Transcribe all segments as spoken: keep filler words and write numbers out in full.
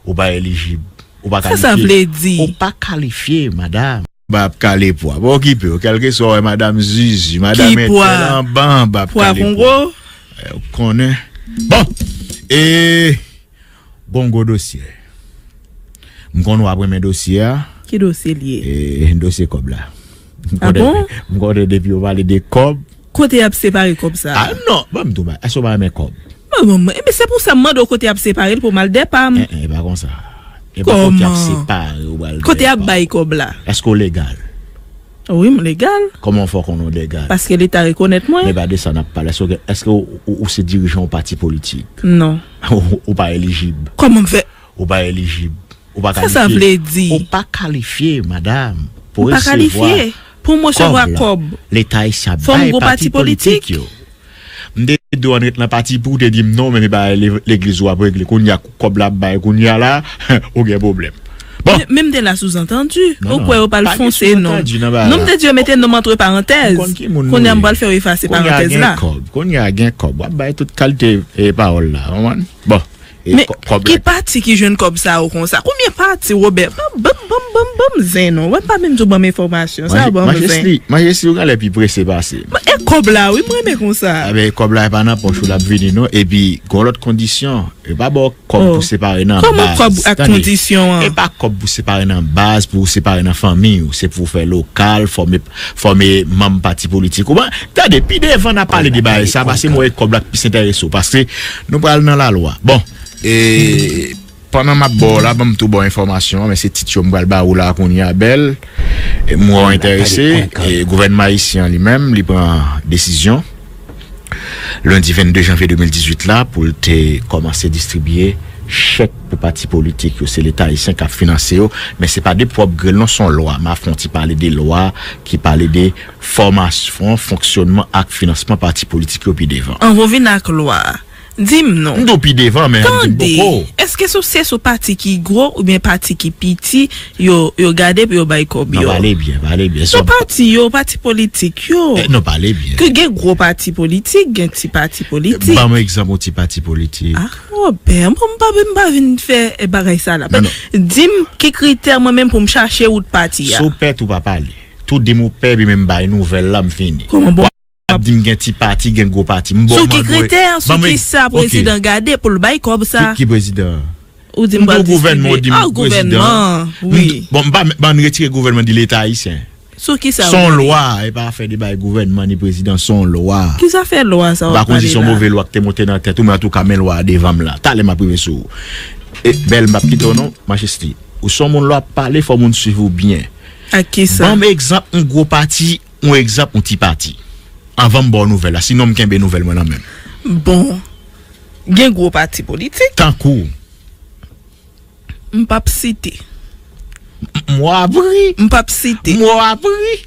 Ou pa elijib. Ou pa kalifye. Sa sa vle di? Ou pa kalifye, madanm. Anba ap kale pwa. Pa okipe w. Kèlkeswa w wè madanm Zuzu, madanm entèl anba, anba ap kale pwa. Ki pwa? Pwa Kongo? Eh, ou konnen. Bon, e, gon gwo dosye. M konnen w ap renmen dosye a. Ki dosye l ye? E, dosye kòb la. Ah bon? M konnen depi yo pale de kòb. Kote y ap separe kòb sa a? Ah, non, ban m tou ba. Èske w pa renmen kòb? Mwen, mwen, mwen. Ebyen, se pou sa m mande w kote y ap separe l pou m al dèpa m. Eh, eh, e pa konsa. E pa kote y ap separe ou al dèpa. Kòman? Kote y ap bay kòb la? Èske w legal? Wi, m legal. Kòman w fè w konnen w legal? Paske Leta rekonèt mwen. Men pa de sa n ap pale. Èske w gen, èske w, ou, ou se dirijan yon pati politik? Non. Ou, ou pa elijib. Kòman m fè? Ou pa elijib. Ou pa kalifye. Sa sa vle di? Ou pa kalifye, madanm, pou resevwa kòb la. Pou m resevwa kòb, Leta ayisyen ap bay pati politik yo. M te di w ann ret nan pati pou w te di m non, men se pa le-, legliz ou ap regle. Kounye a kòb la ap bay, kounye a la, ou gen pwoblèm. Bon. Men, men m te la souzantandi. Ou kwè yo pral fonse non. Non, m te di yo mete non m antre parantèz. Kounye a m pral fè yo efase parantèz la. Kounye a gen kòb. W ap bay tout kalite, eh, pawòl la, w konprann? Bon. E men, kò-, kòb ki la. Pati ki jwenn kòb sa yo konsa? Konbyen pati, Wobè? Ban, ban, ban, ban, ban m zen non. Wè, m pa menm di w ban m enfòmasyon. Sa yo ban m zen. Majesti, Majesti, ou genlè pi prese pase m. E kòb la, wi, m renmen konsa. Enben, kòb la, e pa nan pòch ou l ap vini, non. Epi, gon lòt kondisyon. Yo pa ba w kòb pou separe nan baz. Kòman kòb ak kondisyon an? E pa kòb pou separe nan baz, pou separe nan fanmi w. Se pou w fè lokal, fòme, fòme manm pati politik. Ou pa, tande, pi devan n a pale de bagay sa, paske m wè kòb la k plis enterese w. Paske nou pral nan lalwa. Bon, e, pandan m ap ba w la, ban m tou ba w enfòmasyon an, men se tit yo m pral ba ou la kounye a, Bèl. E m wè w enterese, e gouvènman ayisyen an li menm, li pran desizyon lendi vennde janvye de mil dizuit la pou l te kòmanse distribye chèk pou pati politik yo. Se Leta ayisyen k ap finanse yo, men se pa de pwòp gre l non, se yon lwa. M ap fè yon ti pale de lwa ki pale de fòmasyon, fonksyònman ak finansman pati politik yo pi devan. Anvan w vin ak lwa a, di m non. M di w pi devan, men di m poko. Tande, èske sou, se sou pati ki gwo oubyen pati ki piti yo, yo gade pou yo bay kòb yo? Non, pale byen, pale byen. Non, pati yo, pati politik yo. Eh, non, pale byen. Ke gen gwo pati politik, gen ti pati politik. Ban m egzanp yon ti pati politik. Ah, Wobè, bon, m pa, m pa vin fè, eh, bagay sa la. Non, non. Di m ki kritè mwen menm pou m chache wout pati a. Si w pè tou pa pale. Tou di m ou pè, epi menm bay nouvèl la, m fini. Kòman bon? Ap di m gen ti pati, gen gwo pati. M ba w mande. Sou ki kritè, sou ki sa prezidan gade pou l bay kòb sa? Ki, ki prezidan? Ou di m pral distribye. Ah, gouvènman, wi. Bon, m pa, m pa retire gouvènman di Leta ayisyen. Sou ki sa w pale? Se yon lwa, e pa afè de bay gouvènman ni prezidan, se yon lwa. Ki zafè lwa sa w ap pale la? M pa konn si se yon move lwa ki te monte nan tèt ou, men antouka, men lwa a devan m la. Talè m ap rive sou ou. E, Bèl, m p ap kite w non, Majesti. Ou se yon moun lè w ap pale, fò moun swiv ou byen. Ak ki sa? Ban m egzanp yon gwo pati, yon egzanp yon ti pati. Anvan m ba w nouvèl la, sinon m kenbe nouvèl mwen nan men m. Bon, gen gwo pati politik. Tankou? M p ap site. M, m w ap ri. M p ap site. M w ap ri.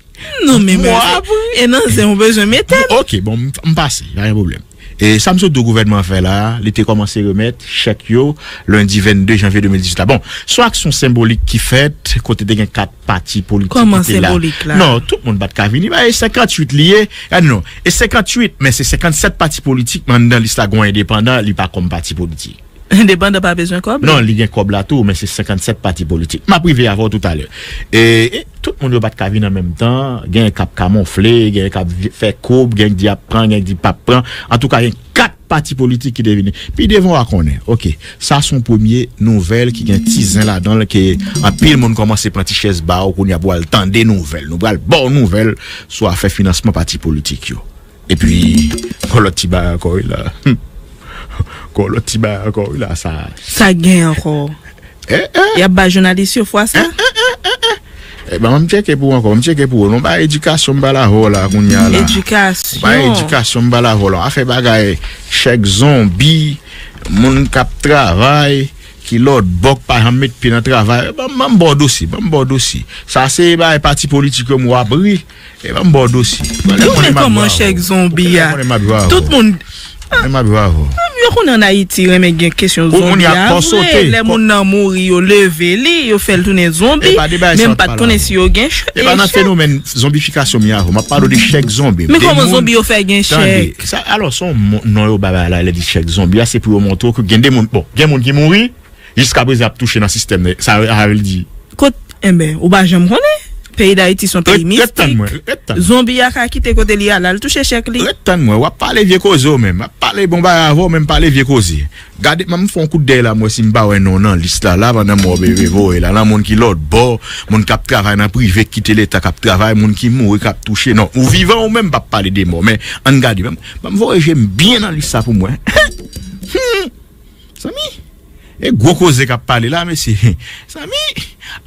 Non, men, men, e nan zen ou bezwen mete m. Ok, bon, m, m pase, pa gen pwoblèm. E sa m sot di w gouvènman an fè la, li te kòmanse remèt chèk yo lendi vennde janvye de mil dizuit la. Bon, se yon aksyon senbolik ki fèt, kote te gen kat pati politik ki te la. Kòman senbolik la? Non, tout moun pa t ka vini. Ba, e senkantuit li ye. Ah, non, e senkantuit, men se senkannsèt pati politik, men anndan lis la, gon endepandan, li pa kòm pati politik. Endepandan pa bezwen kòb? Non, li gen kòb la tou, men se senkannsèt pati politik. M ap rive avè w toutalè. E, e tout moun yo pa t ka vin an menm tan, gen k ap kamonfle, gen k ap vi-, fè koub, gen k di ap pran, gen k di p ap pran. Antouka, gen kat pati politik ki te vini. Pi devan w a konnen. Ok, sa se yon premye nouvèl ki gen ti zen ladan l, ke anpil moun kòmanse pran ti chèz ba w, kounye a pou al tande nouvèl. Nou pral ba w nouvèl sou afè finansman pati politik yo. Epi, yon lòt ti bagay ankò, wi, la. Yon lòt ti bagay ankò, wi, la, sa. Sa gen ankò? Eh, eh. Y ap ba jounalis yo fwa sa? Eh, eh, eh, eh, eh. Eh, ban m tcheke pou ou ankò, m tcheke pou ou. Non, ba edikasyon m ba la vò la, kounye a la. Edikasyon. Ba edikasyon m ba la vò la. Afè bagay, chèk zonbi, moun k ap travay, ki lòt bò k pa janm met pye nan travay. Ban m, ban m ba w dosye, ban m ba w dosye. Sa se bagay pati politik yo m w ap ri. E ban m ba w dosye. Ou konnen kòman chèk zonbi a? Tout moun, m ap jwe avè w. Yo konnen ann Ayiti renmen gen kesyon zonbi a vre. Lè moun nan mouri, yo leve li, yo fè l tounen zonbi. Men m pa t konnen si yo gen chèk. E pa nan fenomèn zonbifikasyon m ye avè w. M ap pale w de chèk zonbi. Men kòman zonbi yo fè gen chèk? Tande, sa, alò, se yon mo-, non yo bay bagay la, lè di chèk zonbi a, se pou yo montre w ke gen de moun, bon, gen moun ki mouri, Jiskaprezan, y ap touche nan sistèm nan. Sa, sa vle di. Kot, enben, ou pa janm konnen. Peyi Dayiti se yon peyi mistik. Ret tann mwen, ret tann mwen. Zonbi a ka kite kote li a, l al touche chèk li. Ret tann mwen, w ap pale vye koze w menm. W ap pale bon bagay avè w, men pale vye koze. Gade, m fè yon kout dèyè la, m wè si m pa wè non nan lis la, la, pandan m wè bebe voye la, nan moun ki lòt bò, moun k ap travay nan prive, ki kite Leta k ap travay, moun ki mouri, k ap touche. Non, ou vivan ou menm, m p ap pale de mò, men ann gade, ban m, ban m voye je m byen nan lis sa pou m wè. Hmm. Zanmi, e gwo koze k ap pale la, mesye. Zanmi,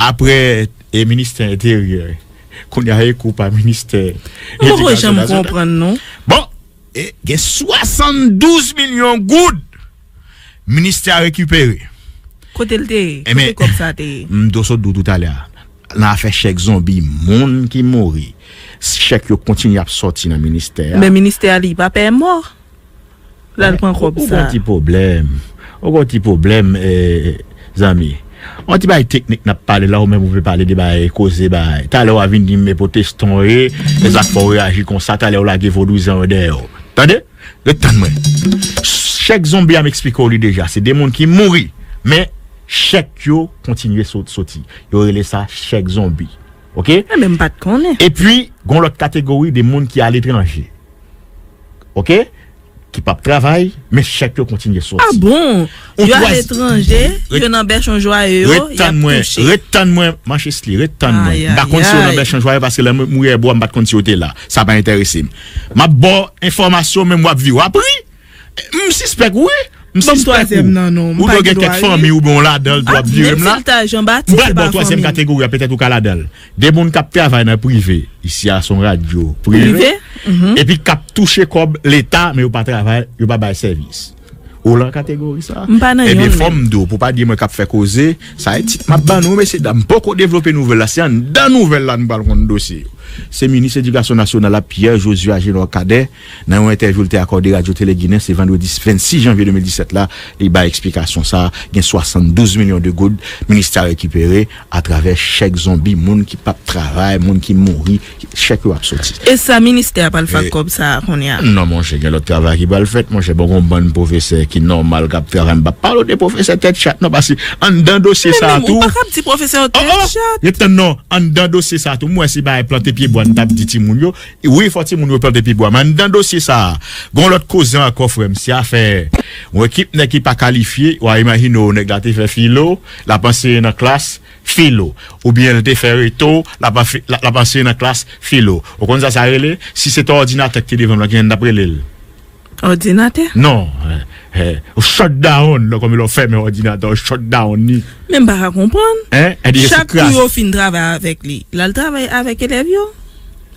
apre e ministè enteryè, kounye a e kou pa ministè edikasyon nasyonal. Mwen poko janm konprann, non. Bon, e gen swasanndouz milyon goud ministè a rekipere. Kote l te ye? Kote kòb sa te ye? M do sot di w toutalè a. Nan afè chèk zonbi, moun ki mouri, chèk yo kontinye ap sòti nan ministè a. Men ministè a li pa pè mò. L al pran kòb sa. Ou gon ti pwoblèm. Ou gon ti pwoblèm, eh, zanmi. On ti bagay teknik n ap pale la, ou menm ou vle pale de bagay, koze bagay. Talè w a vin di m e pwotestan w ye, e sa k fè w reyaji konsa, talè w lage vodouyizan yo dèyè w. Tande? Ret tann mwen. Chèk zonbi a m eksplike w li deja. Se de moun ki mouri, men chèk yo kontinye sot-, soti. Yo rele sa chèk zonbi. Oke? Enben, m pa t konnen. Epi, gon lòt kategori de moun ki aletranje. Oke? Ki p ap travay, men chèk yo kontinye soti. Ah bon? Yon twa-, yo aletranje, yo nan bèchon jwayo, y ap touche. Ret tann mwen, ret tann mwen, Manchesly, ret tann mwen. M pa konn si yo nan bèchon jwayo, paske lè m mouri bwa, m pa t konn si yo te la. Sa pa enterese m. M ap ba w enfòmasyon, men w ap vire w ap ri. M sispèk ou, wi. M sispèk ou. Ou dwe gen kèk fanmi oubyen w ladan l tou ap vire m la. M pral ba w twazyèm kategori a, petèt ou ka ladan l. De moun k ap travay nan prive, isi a se yon radyo prive, epi k ap touche kòb Leta, men yo pa travay, yo pa bay sèvis. Ou lan kategori sa a? M pa nan youn menm. Ebyen, fò m di w, pou pa di mwen k ap fè koze, sa e tit m ap ban nou, mesye dam. M poko devlope nouvèl la, se anndan nouvèl la nou pral konn dosye yo. Se minis edikasyon nasyonal la, Pierre Josué Agénor Cadet, nan yon entèvyou l te akòde Radyo Tele Ginen, se vandredi vennsis janvye de mil disèt la, li bay eksplikasyon sa a, gen swasanndouz milyon de goud, ministè a rekipere atravè chèk zonbi, moun ki p ap travay, moun ki mouri, chèk yo ap soti. E sa ministè a pral fè ak kòb sa a kounye a? Non, monchè, gen lòt travay ki pral fèt, monchè, bon, gon bann pwofesè ki nòmal k ap travay, m p ap pale w de pwofesè tèt chat, non, paske anndan dosye sa a tou. Men menm, ou pa ka ap di pwofesè yo tèt chat. Oh, oh, ret tann non, anndan dosye sa a tou, m wè se bagay plante pye bwa n t ap di timoun yo, Wi, fò timoun yo plante pi bwa. Men anndan dosye sa a, gon lòt koze ankò, frè m. Se afè yon ekip nèg ki pa kalifye. W a imajine w, nèg la te fè filo, l ap anseye nan klas filo. Oubyen l te fè reto, l ap anfe-, l ap anseye nan klas filo. Ou konn sa sa rele? Si se te òdinatè ki te devan m lan, kijan n t ap rele l? Òdinatè? Non. Eh, eh, ou shut down, lè kòm lè w fèmen òdinatè, ou shut down li. Men m pa ka konprann. Hein? Chak kou yo fin travay avèk li, l al travay avèk elèv yo?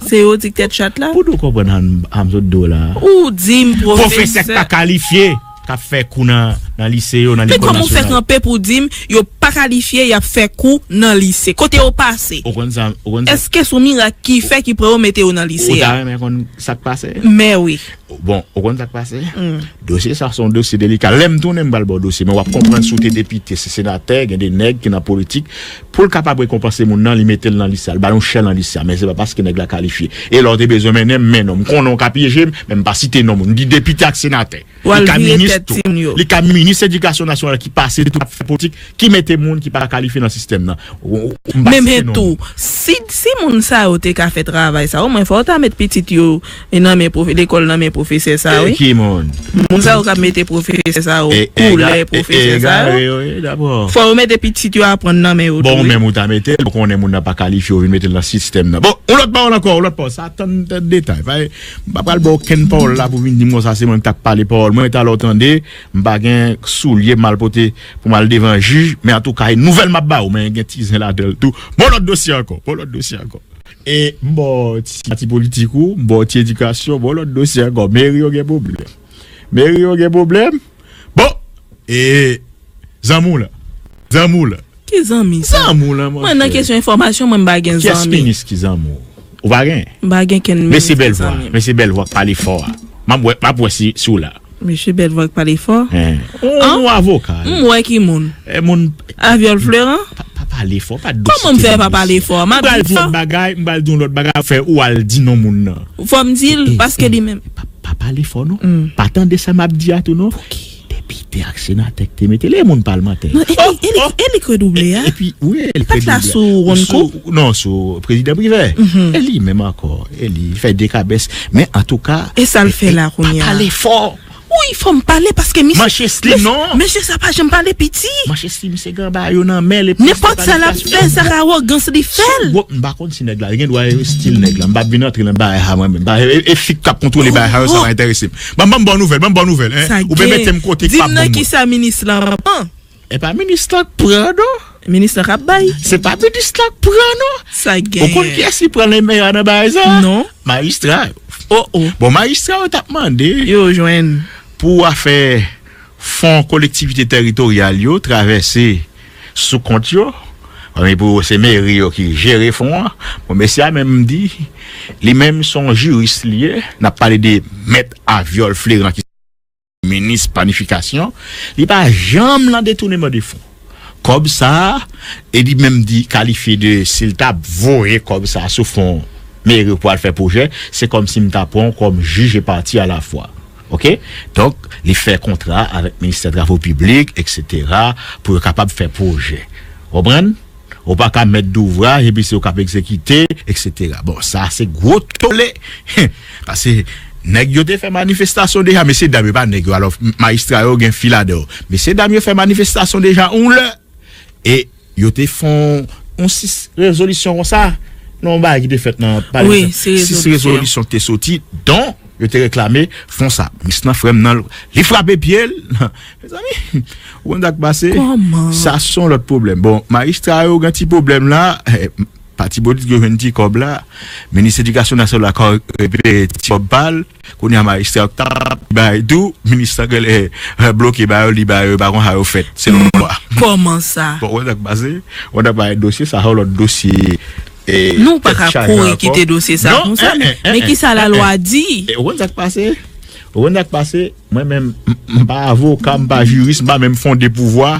Se yo di k tèt chat la? Pou nou konprann, Ham, Ham sot di w la. Ou di m pwofesè k pa kalifye, k ap fè kou nan, nan lise yo, nan lekòl nasyonal. Men kòman w fè kanpe pou w di m yo pa kalifye, y ap fè kou nan lise? Kote yo pase? Ou konn sa, ou konn sa. Èske se yon mirak ki fè ki pran yo mete yo nan lise a? Ou ta renmen konn sa k pase? Men wi. Bon, ou konn sa k pase? Dosye sa a se yon dosye delika. Lè m tounen, m pral ba w dosye, men w ap konprann si w te depite, se senatè, gen de nèg ki nan politik, pou l kapab rekonpanse moun nan, li mete l nan lis la, li ba l yon chè nan lis la, men se pa paske nèg la kalifye. E lè w te bezwen mennen m, mennen w. M konnen w ka pyeje m, men m pa site non moun. M di depite ak senatè. Li ka minis tou. Li ka minis edikasyon nasyonal ki pase tou, k ap fè politik, ki mete moun ki pa kalifye nan sistèm nan. Ou, ou, m pa site non moun. Men, men tou, si, si moun sa yo te ka fè travay sa, omwen fò w ta met pitit yo e nan men pwofe-, lekòl nan men pwofesè sa, wi. E ki moun? Moun sa yo k ap mete pwofesè sa yo, e, e, koulè e, e, pwofesè sa yo. Egare yo ye, dabò. Fò yo mete pitit yo aprann nan men yo tou, wi. Bon, ou menm ou ta mete l, ou konnen moun nan pa kalifye, ou vin mete l nan sistèm nan. Bon, yon lòt pawòl ankò, yon lòt pawòl. Sa tann, tann detay. Pa, m pa pral ba w okenn pawòl la pou vin di m konsa se mwen ki t ap pale pawòl. Mwen, talè w tande, m pa gen soulye m al pote pou m al devan jij, men antouka, e nouvèl m ap ba w, men gen ti zen ladan l tou. Bon, lòt dosye ankò, bon, lòt dosye ankò. E m ba w ti pati politik ou, m ba w ti edikasyon, bon, lòt dosye ankò. Meri yo gen pwoblèm. Meri yo gen pwoblèm. Bon, e zanmi w la. Zanmi w la. Ki zanmi sa? Zanmi w la, monchè. Mwen nan kesyon enfòmasyon, mwen m pa gen zanmi. Kiyès minis ki zanmi w? Ou pa gen? M pa gen kenn minis ki zanmi m. Mesye Bèlvwa, mesye Bèlvwa k pale fò a. M ap wè, m ap wè si, si w la. Mesye Bèlvwa k pale fò? Hein. Yon, yon avoka. M wè ki moun. E moun. Aviol Fleurant? Pa, pa pale fò, pa dosye. Kòman m fè pa pale fò? M ap di fò. M pral di yon bagay, m pral di yon lòt bagay, fè ou al di non moun nan. Fò m di l, paske li menm. Pa, pa pale fò non. Pa tande sa m ap di a tou non. Pouki? De Depite ak senatè k te mete l, e moun palmantè. Non, e li, e li, e li k redouble a. Epi, wi, e li k redouble a. Li pa t la sou Ronco? Non, sou prezidan Privè. E li menm ankò. E li fè de kabès. Men antouka, e sa l fè la kounye a? Pa pale fò. Wi, fò m pale paske misye, mesye sa pa janm pale piti. Manchesli, misye gen bagay yo nan men l. Nenpòt sa l ap fè, sa k awogans li fè l. M pa konn si nèg la, li gen dwa e stil nèg la. M p ap vin antre nan bagay sa mwen menm. E fi k ap kontwole bagay sa yo, sa pa enterese m. Ban m, ban m ba w nouvèl, ban m ba w nouvèl, hein. Ou byen mete m kote k pa bon. Di m nan kisa minis lan pran. E pa minis lan k pran, non. Minis lan k ap bay. Se pa minis lan k pran, non. Sa gen. Ou konn kiyès ki pran le meilleur nan bagay sa? Non. Majistra yo. Oh, oh. Bon, majistra yo t ap mande. Yo jwenn. Pou afè fon kolektivite teritoryal yo travèse sou kont yo. Pami pou se meri yo ki jere fon an. Bon, mesye a menm di, li menm se yon jiris li ye. N ap pale de mèt a vyòl fleran ki minis planifikasyon. Li pa janm nan detouneman de fon. Kòb sa a, e li menm di, kalifye de, si l t ap voye kòb sa a sou fon meri pou al fè pwojè, se kòmsi m ta pran w kòm jij e pati alafwa. Oke? Donk, li fè kontra avèk ministè travo piblik, etsetera, pou yo kapab fè pwojè. Konprann? Ou pa ka mèt douvraj, epi se ou k ap egzekite, etsetera. Bon, sa se gwo tole. Paske nèg yo te fè manifestasyon deja, mesye dam yo pa nèg yo. Alò, majistra yo gen fi ladan yo. Mesye dam yo fè manifestasyon deja yon lè. E yo te fè yon, yon sis rezolisyon konsa. Non, yon bagay ki te fèt nan palè. Sis rezolisyon ki te soti, don yo te reklame fon sa. Minis lan, frè m nan, li frape pye l. Mezanmi, ou konn sa k pase? Sa se yon lòt pwoblèm. Bon, majistra yo gen ti pwoblèm la. Pati politik yo jwenn ti kòb la. Minis edikasyon nasyonal la ka rekipere ti kòb pa l. Kounye a majistra yo k t ap bay tou, minis lan genlè bloke ba yo, li ba yo, yo pa konn sa yo fèt, selon lwa. Kòman sa? Bon, ou wè sa k pase? Ou wè sa k pase, dosye sa, se yon lòt dosye. Nou pa ka kouri kite dosye sa konsa. Men kisa lalwa di? Ou konn sa k pase? Ou konn sa k pase? Mwen menm, m pa avoka, m pa jiris, m pa menm fonde pouvwa.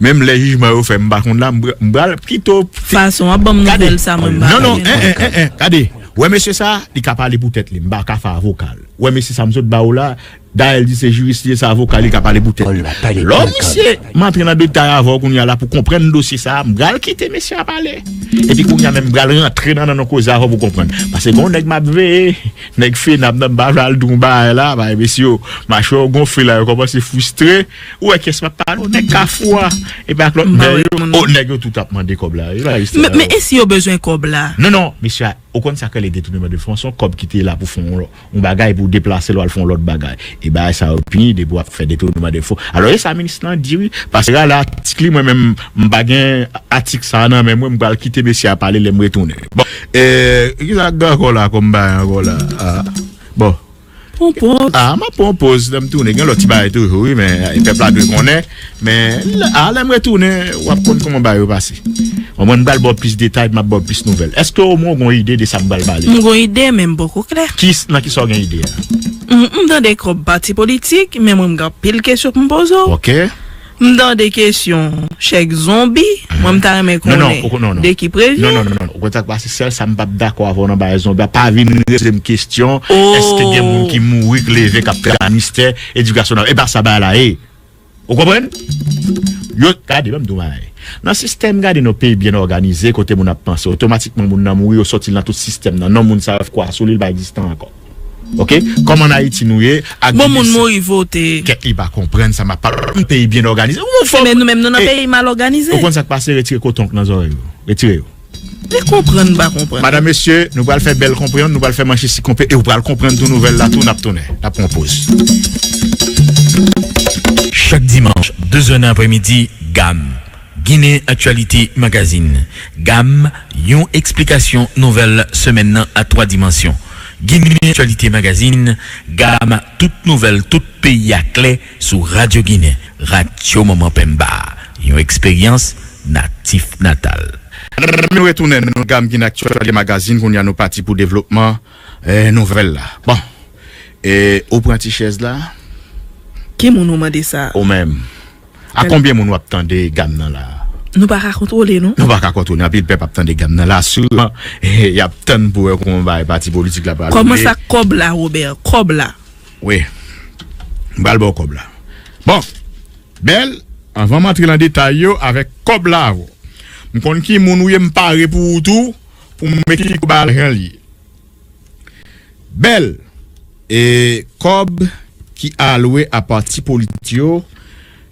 Menm lè jijman yo fè, m pa konn la, m pral kite w. Fason w ap ban m nouvèl sa, mwen m pa. Non, non, en, en, en, en, gade. Ou wè mesye sa, li ka pale pou tèt li, m pa ka fè avoka l. Ou wè mesye sa, m sot ba ou la, dayè l di se jiris li ye, se avoka li, li ka pale pou tèt li. Lò misye, m antre nan detay avè w kounye a la pou konprann dosye sa, m pral kite mesye a pale. Epi kounye a menm, m pral rantre nan, nan, nan koze avè w pou konprann. Paske gen yon nèg m ap veye, nèg Fenab nan, m pa vle al di w yon bagay la, bay mesye yo, machwè yo gonfle la, yo kòmanse fristre. Ou wè kiyès m ap pale, nèg Kafou a, epi ak lòt nèg yo, o, nèg yo tout ap mande kòb la, wi, majistra yo. Men, men e si yo bezwen kòb la? Non, non, mesye a, ou konn sa k rele detouneman de fon, se yon kòb ki te la pou fè yon lò, yon bagay pou deplase l al fè yon lòt bagay. E bagay sa yo pini depi w ap fè detouneman de fon. Alò, e sa minis lan di, wi, paske rale atik li, mwen menm, m pa gen atik sa a nan men mwen, m pral kite mesye a pale lè m retounen. Bon, e, kisa k gen ankò la kòm bagay ankò la? Ah, bon. Pran pòz. Ah, m ap pran pòz lè m tounen. Gen lòt ti bagay toujou, wi, men, eh, pèp la dwe konnen. Men, lè, ah, lè m retounen, w ap konn kòman bagay yo pase. Bon, mwen, m pral ba w plis detay, m ap ba w plis nouvèl. Èske omwen w gen yon ide de sa m pral pale? M gen yon ide, men m poko klè. Ki, nan kisa w gen ide a? M, m tande kòb pati politik, men mwen, m gen anpil kesyon pou m poze w. Ok. M tande kesyon chèk zonbi, mwen m ta renmen konnen de ki previ. Non, non, non, non, non. Ou konn sa k pase, sèl sa m p ap dakò avè w nan bagay zonbi a, pa vin poze m kesyon, èske gen moun ki mouri, k leve, k ap fè ministè edikasyon nan, e pa sa bagay la ye. Ou konprann? Yo, gade, ban m di w bagay. Nan sistèm, gade, nan peyi byen òganize, kote moun ap panse, otomatikman moun nan mouri, yo sòti l nan tout sistèm nan. Non moun sa yo kwa sou li, li pa egziste ankò. Ok? Kòm ann Ayiti nou ye, ak... Bon, moun mouri vote. Kèt li pa konprann sa m ap pale. Yon peyi byen òganize. Ou fò... Men nou menm, nou nan peyi mal òganize. Ou konn sa k pase, retire koton k nan zòrèy ou. Retire yo. Li konprann, pa konprann. Madanm, mesye, nou pral fè bèl konprann, nou pral fè manchesi konpe, e ou pral konprann tou nouvèl la, tou n ap tounen. N ap pran yon poz. Chak dimanch, de zè nan aprèmidi, GAM. Ginen Aktyalite Magazine. GAM, yon eksplikasyon nouvèl semèn nan a twa dimansyon. Ginen Aktyalite Magazine, GAM, tout nouvèl tout peyi a klè sou Radyo Ginen, Radyo Manman Penba, yon eksperyans natif natal. Nou retounen nan GAM Ginen Aktyalite Magazine, kounye a nou pati pou devlopman, eh, nouvèl la. Bon, e ou pran ti chèz la? Ki moun ou mande sa? Ou menm. A konbyen moun w ap tande GAM nan la? Nou pa ka kontwole, non. Nou pa ka kontwole. Anpil pèp ap tande GAM nan la. Sireman, y ap tann pou wè kòman bagay pati politik la pral woule. Kòman sa, kòb la, Robert? Kòb la. Wi. M pral ba w kòb la. Bon, Bèl, anvan m antre nan detay yo avèk kòb la avè w. M konn ki moun ou ye, m pare pou ou tou, pou m eksplike w ba lajan l ye. Bèl, e kòb ki alwe a pati politik yo,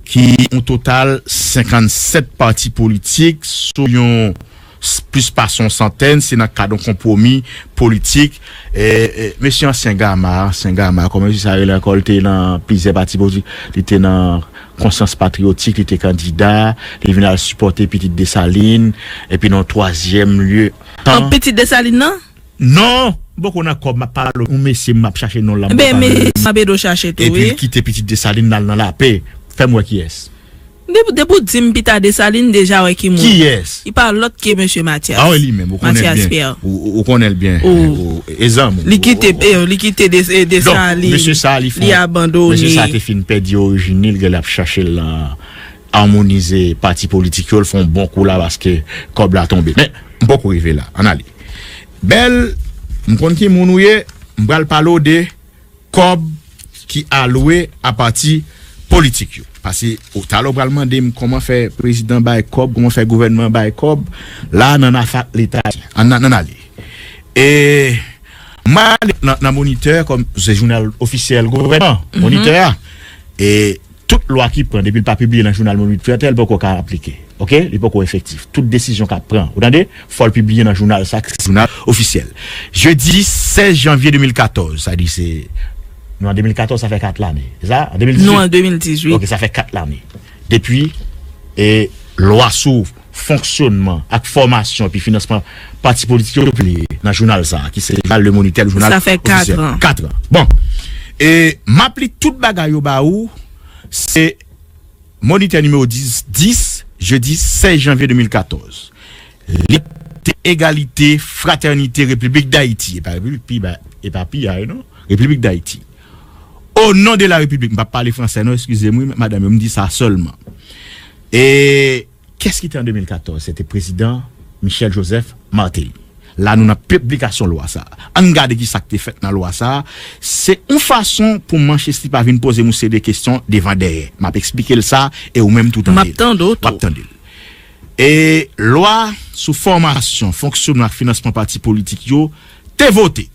ki yon total senkannsèt pati politik sou yon s- plis pase yon santèn, se nan kad yon konpwomi politik. E, e, mesye ansyen Gama, ansyen Gama, kòman mesye sa rele ankò, li te nan plizyè pati politik, li te nan Konsyans Patriyotik, li te kandida, li vin al sipòte Pitit Desalin, epi nan twazyèm lye, An Pitit Desalin nan? Non, m poko nan kòb, m ap pale yon mesye, m ap chache non l la, m poko pale. Ebyen, mesye Sabedo chache tou, wi. Epi l kite Pitit Desalin l al nan lapè. Fè m wè kiyès. Depi, depi w di m Pita Desalin, deja wè ki moun. Kiyès? Li pa lòt ke mesye Mathias. A wi, li menm, ou konnen l byen. Mathias Pierre. Ou, ou, ou konnen l byen. Ou, e zanmi. Li kite, e, li kite Des- e, Desalin. Donk, mesye sa, li fè, li abandone. Mesye sa te fin pèdi orijin li, l genlè ap chache l nan amonize pati politik yo, l fè yon bon kou la paske kòb la tonbe. Men, m poko rive la. Ann ale. Bèl, m konn ki moun ou ye, m pral pale w de kòb ki alwe a pati politik yo. Paske, ou, talè w pral mande m kòman fè prezidan bay kòb, kòman fè gouvènman bay kòb, la nan afè Leta. Ann, ann, ann ale. E, m ale nan, nan Monitè, kòm se jounal ofisyèl gouvènman, Monitè a. E, tout lwa ki pran, depi l pa pibliye nan jounal Monitè, l poko ka aplike. Oke? Li poko efektif. Tout desizyon k ap pran, ou tande? Fò l pibliye nan jounal sa, ki se jounal ofisyèl. Jedi sèz janvye de mil katòz, sa di se, nou an de mil katòz, sa fè kat lane. Se sa? An de mil dizuit? Nou an de mil dizuit. Oke, sa fè kat lane. Depi, e, lwa sou fonksyonman ak fòmasyon epi finansman pati politik yo pibliye nan jounal sa, ki se jounal Le Moniteur, jounal ofisyèl. Sa fè kat an. Kat an. Bon. E, m ap li tout bagay yo ba ou, se Monitè nimewo dis, dis, jedi sèz janvye de mil katòz. Libète, egalite, fratènite, Repiblik Dayiti. E pa Repiblik pi ba, e pa pi a, non. Repiblik Dayiti. Au nom de la République, m p ap pale fransè, non, eskize m, wi, madanm yo, m di sa sèlman. E kiyès ki te an de mil katòz? Se te prezidan Michel Joseph Martelly. La, nou nan piblikasyon lwa sa a. Ann gade ki sa k te fèt nan lwa sa a. Se yon fason pou Manchesly pa vin poze m yon seri de kesyon devan dèyè. M ap eksplike l sa, e ou menm tou tande l. M ap tande w tou. W ap tande l. E lwa sou fòmasyon, fonksyonman ak finansman pati politik yo te vote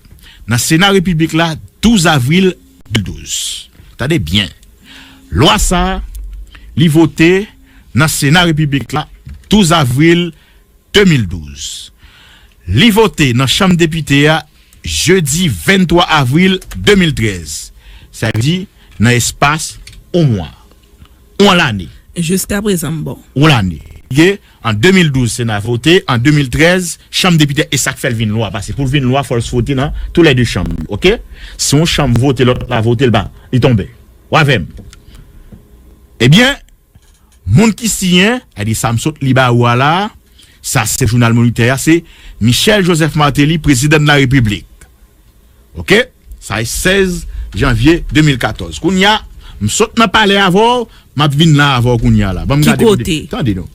nan Sena Repiblik la douz avril de mil douz. Tande byen. Lwa sa a, li vote nan Sena Repiblik la douz avril de mil douz. Li vote nan Chanm Depite a jedi venntwa avril de mil trèz. Sa vle di nan espas yon mwa. Yon lane. Jiskaprezan, m bon. Yon lane. Oke? An de mil douz, Sena vote. An de mil trèz, Chanm Depite, e sa k fè l vin lwa. Paske pou l vin lwa, fò l vote nan toulède chanm yo. Oke? Si yon chanm vote, lòt la vote, l pa, li tonbe. W avè m? Ebyen, moun ki siyen, sa di sa m sot li ba ou a la, sa se jounal Monitè a, se Michel Joseph Martelly, prezidan de la Repiblik. Oke? Sa e sèz janvye de mil katòz. Kounye a, m sot nan palè avè w, m ap vin la avè w kounye a la. Ban m gade pou m de- Ki kote? Tande non.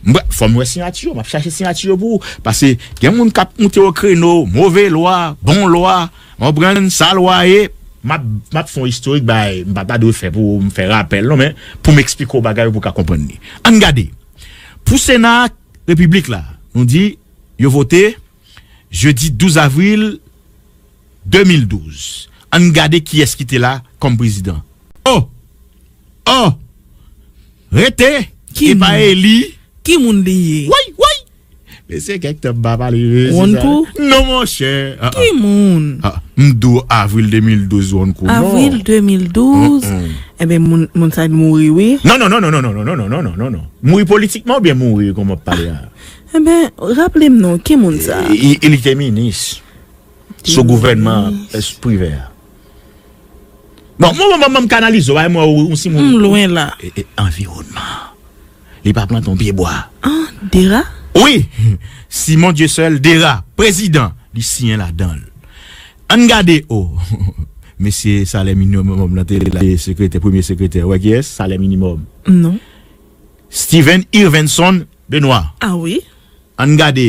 M, fò m wè siyati yo, m ap chache siyati yo pou ou. Paske gen moun k ap moute o kreno, move lwa, bon lwa, w konprann, sa lwa ye, m ap, m ap fè yon istorik bay, m pa ta dwe fè pou m fè rapèl non, men pou m eksplike w bagay yo pou w ka konprann li. Ann gade. Pou Sena Repiblik la, nou di, yo vote jedi douz avril de mil douz. Ann gade kiyès ki te la kòm prezidan. Oh! Oh! Rete! Ki moun? E pa eli. Ki moun li ye? Woy, woy! Mesye, kèk tan m pa pale, mesye sa. Wonkou? Non, monchè. Ah, ah. Ki moun? Ah, m di w avril de mil douz, Wonkou. Non. Avril de mil douz? Mm, mm. Enben, moun, moun sa mouri, wi. Non, non, non. Mouri politikman oubyen mouri, kòman w ap pale a? Enben, raple m non, ki moun sa? E, e, e li te minis sou gouvènman, e, Privè a. Bon, mwen, mwen, mwen, m kanalize w, bay mwen, ou, ou si moun. M lwen la. E, e, anviwònman. Li pa plante yon pye bwa. Ah, Dera? Wi! Simon Dieuseul Dera, prezidan, li siyen ladan l. Ann gade, oh, mesye salè minimòm nan te la, sekretè, premye sekretè, wè kiyès? Salè minimòm. Non. Steven Irvenson Benoît. Ah wi. Ann gade.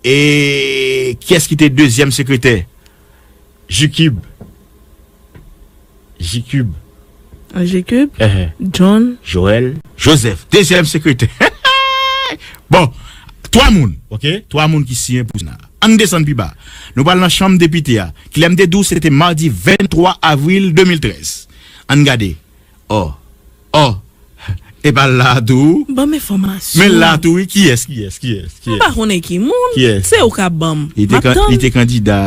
E kiyès ki te dezyèm sekretè? Jikib. Jikib. Jean Jacob, John, Joël, Joseph, dezyèm sekretè. Bon, twa moun, ok? Twa moun ki siyen pou Sena. Ann desann pi ba. Nou pral nan chanm depite a. Kilè m te di w, se te madi venntwa avril de mil trèz. Ann gade. Ò. Ò. E pa l la tou. Ban m enfòmasyon. Men l la tou, wi. Kiyès, kiyès, kiyès, kiyès? M pa konnen ki moun. Kiyès? Se ou k ap ban m. Li te, li te kandida,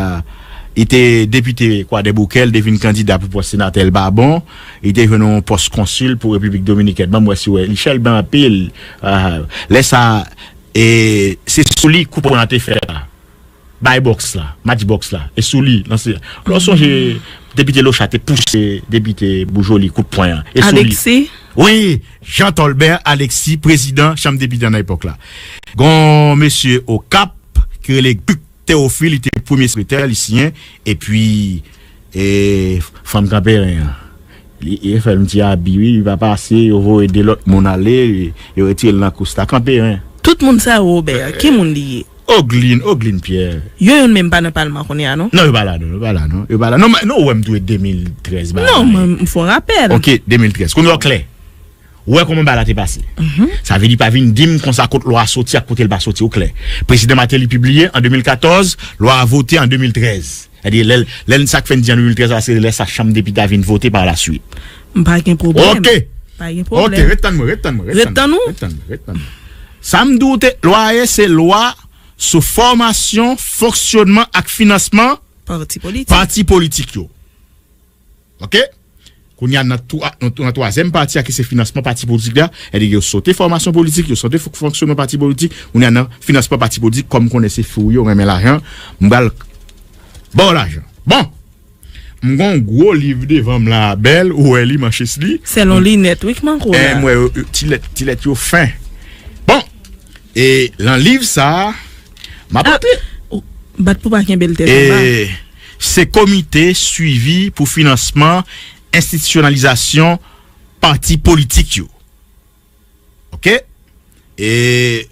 li te depite Kwadèboukè, li te vin kandida pou pòs senatè, l pa bon. Li te jwenn yon pòs konsil pou Repiblik Dominikèn. Ban m wè si w wè. Li chèlbè anpil. Ah, lè sa, e, se sou li kout pwen an te fèt la. Bay bòks la, match bòks la, e sou li, lanse. Lè w sonje, depite Locha te pouse depite Boujoli kout pwen an, e sou li. Alexis? Wi, Jean Tolbert Alexis, prezidan chanm depite an nan epòk la. Gon mesye Okap, ki rele Guc Théophile, li te premye sekretè, li siyen, epi, e, fanm Kanperen an. Li, li fè l yon ti abi, wi, li pa pase, yo voye de lòt moun ale, yo retire l nan kous la. Kanperen. Tout moun sa yo, Robert, ki moun li ye? Ogline, Ogline Pierre. Yo youn menm pa nan palman kounye a, non? Non, yo pa la, non, yo pa la, non. Yo pa la. Non, non, ou wè m tou e de mil trèz, bagay. Non, mwen, m fè yon rapèl. Ok, de mil trèz. Kounye a w klè. Ou wè kòman bagay la te pase. Sa vle di pa vin di m konsa kot lwa a soti ak kote l pa soti, ou klè. Prezidan Martelly pibliye an de mil katòz, lwa a vote an de mil trèz. Sètadi, lè, lè sa k fè n di an de mil trèz la, se lè sa chanm depite a vin vote pa la swit. M pa gen pwoblèm. Ok. Pa gen pwoblèm. Ok, ret tann mwen, ret tann mwen, ret tann mwen. Ret tann ou? Ret tann mwen, ret tann mwen. Sa m di w te, lwa a ye, se lwa sou fòmasyon, fonksyonman ak finansman pati politik. Pati politik yo. Ok? Kounye a, nan twa-, nan, nan twazyèm pati a, ki se finansman pati politik la, sètadi yo sote fòmasyon politik, yo sote fon-, fonksyonman pati politik, kounye a nan finansman pati politik, kòm konnen se fou yo renmen lajan, m pral ba w lajan. Bon! M gon gwo liv devan m la, bèl, ou wè li, manchis li. Se yon linèt, wi, k manke w la. M wè, yo, yo, ti lèt, ti lèt yo fen. Bon! E nan liv sa a, m ap antre. Bat pou pa kenbe l tèt anba. E se komite swivi pou finansman enstitisyonalizasyon pati politik yo. Ok? E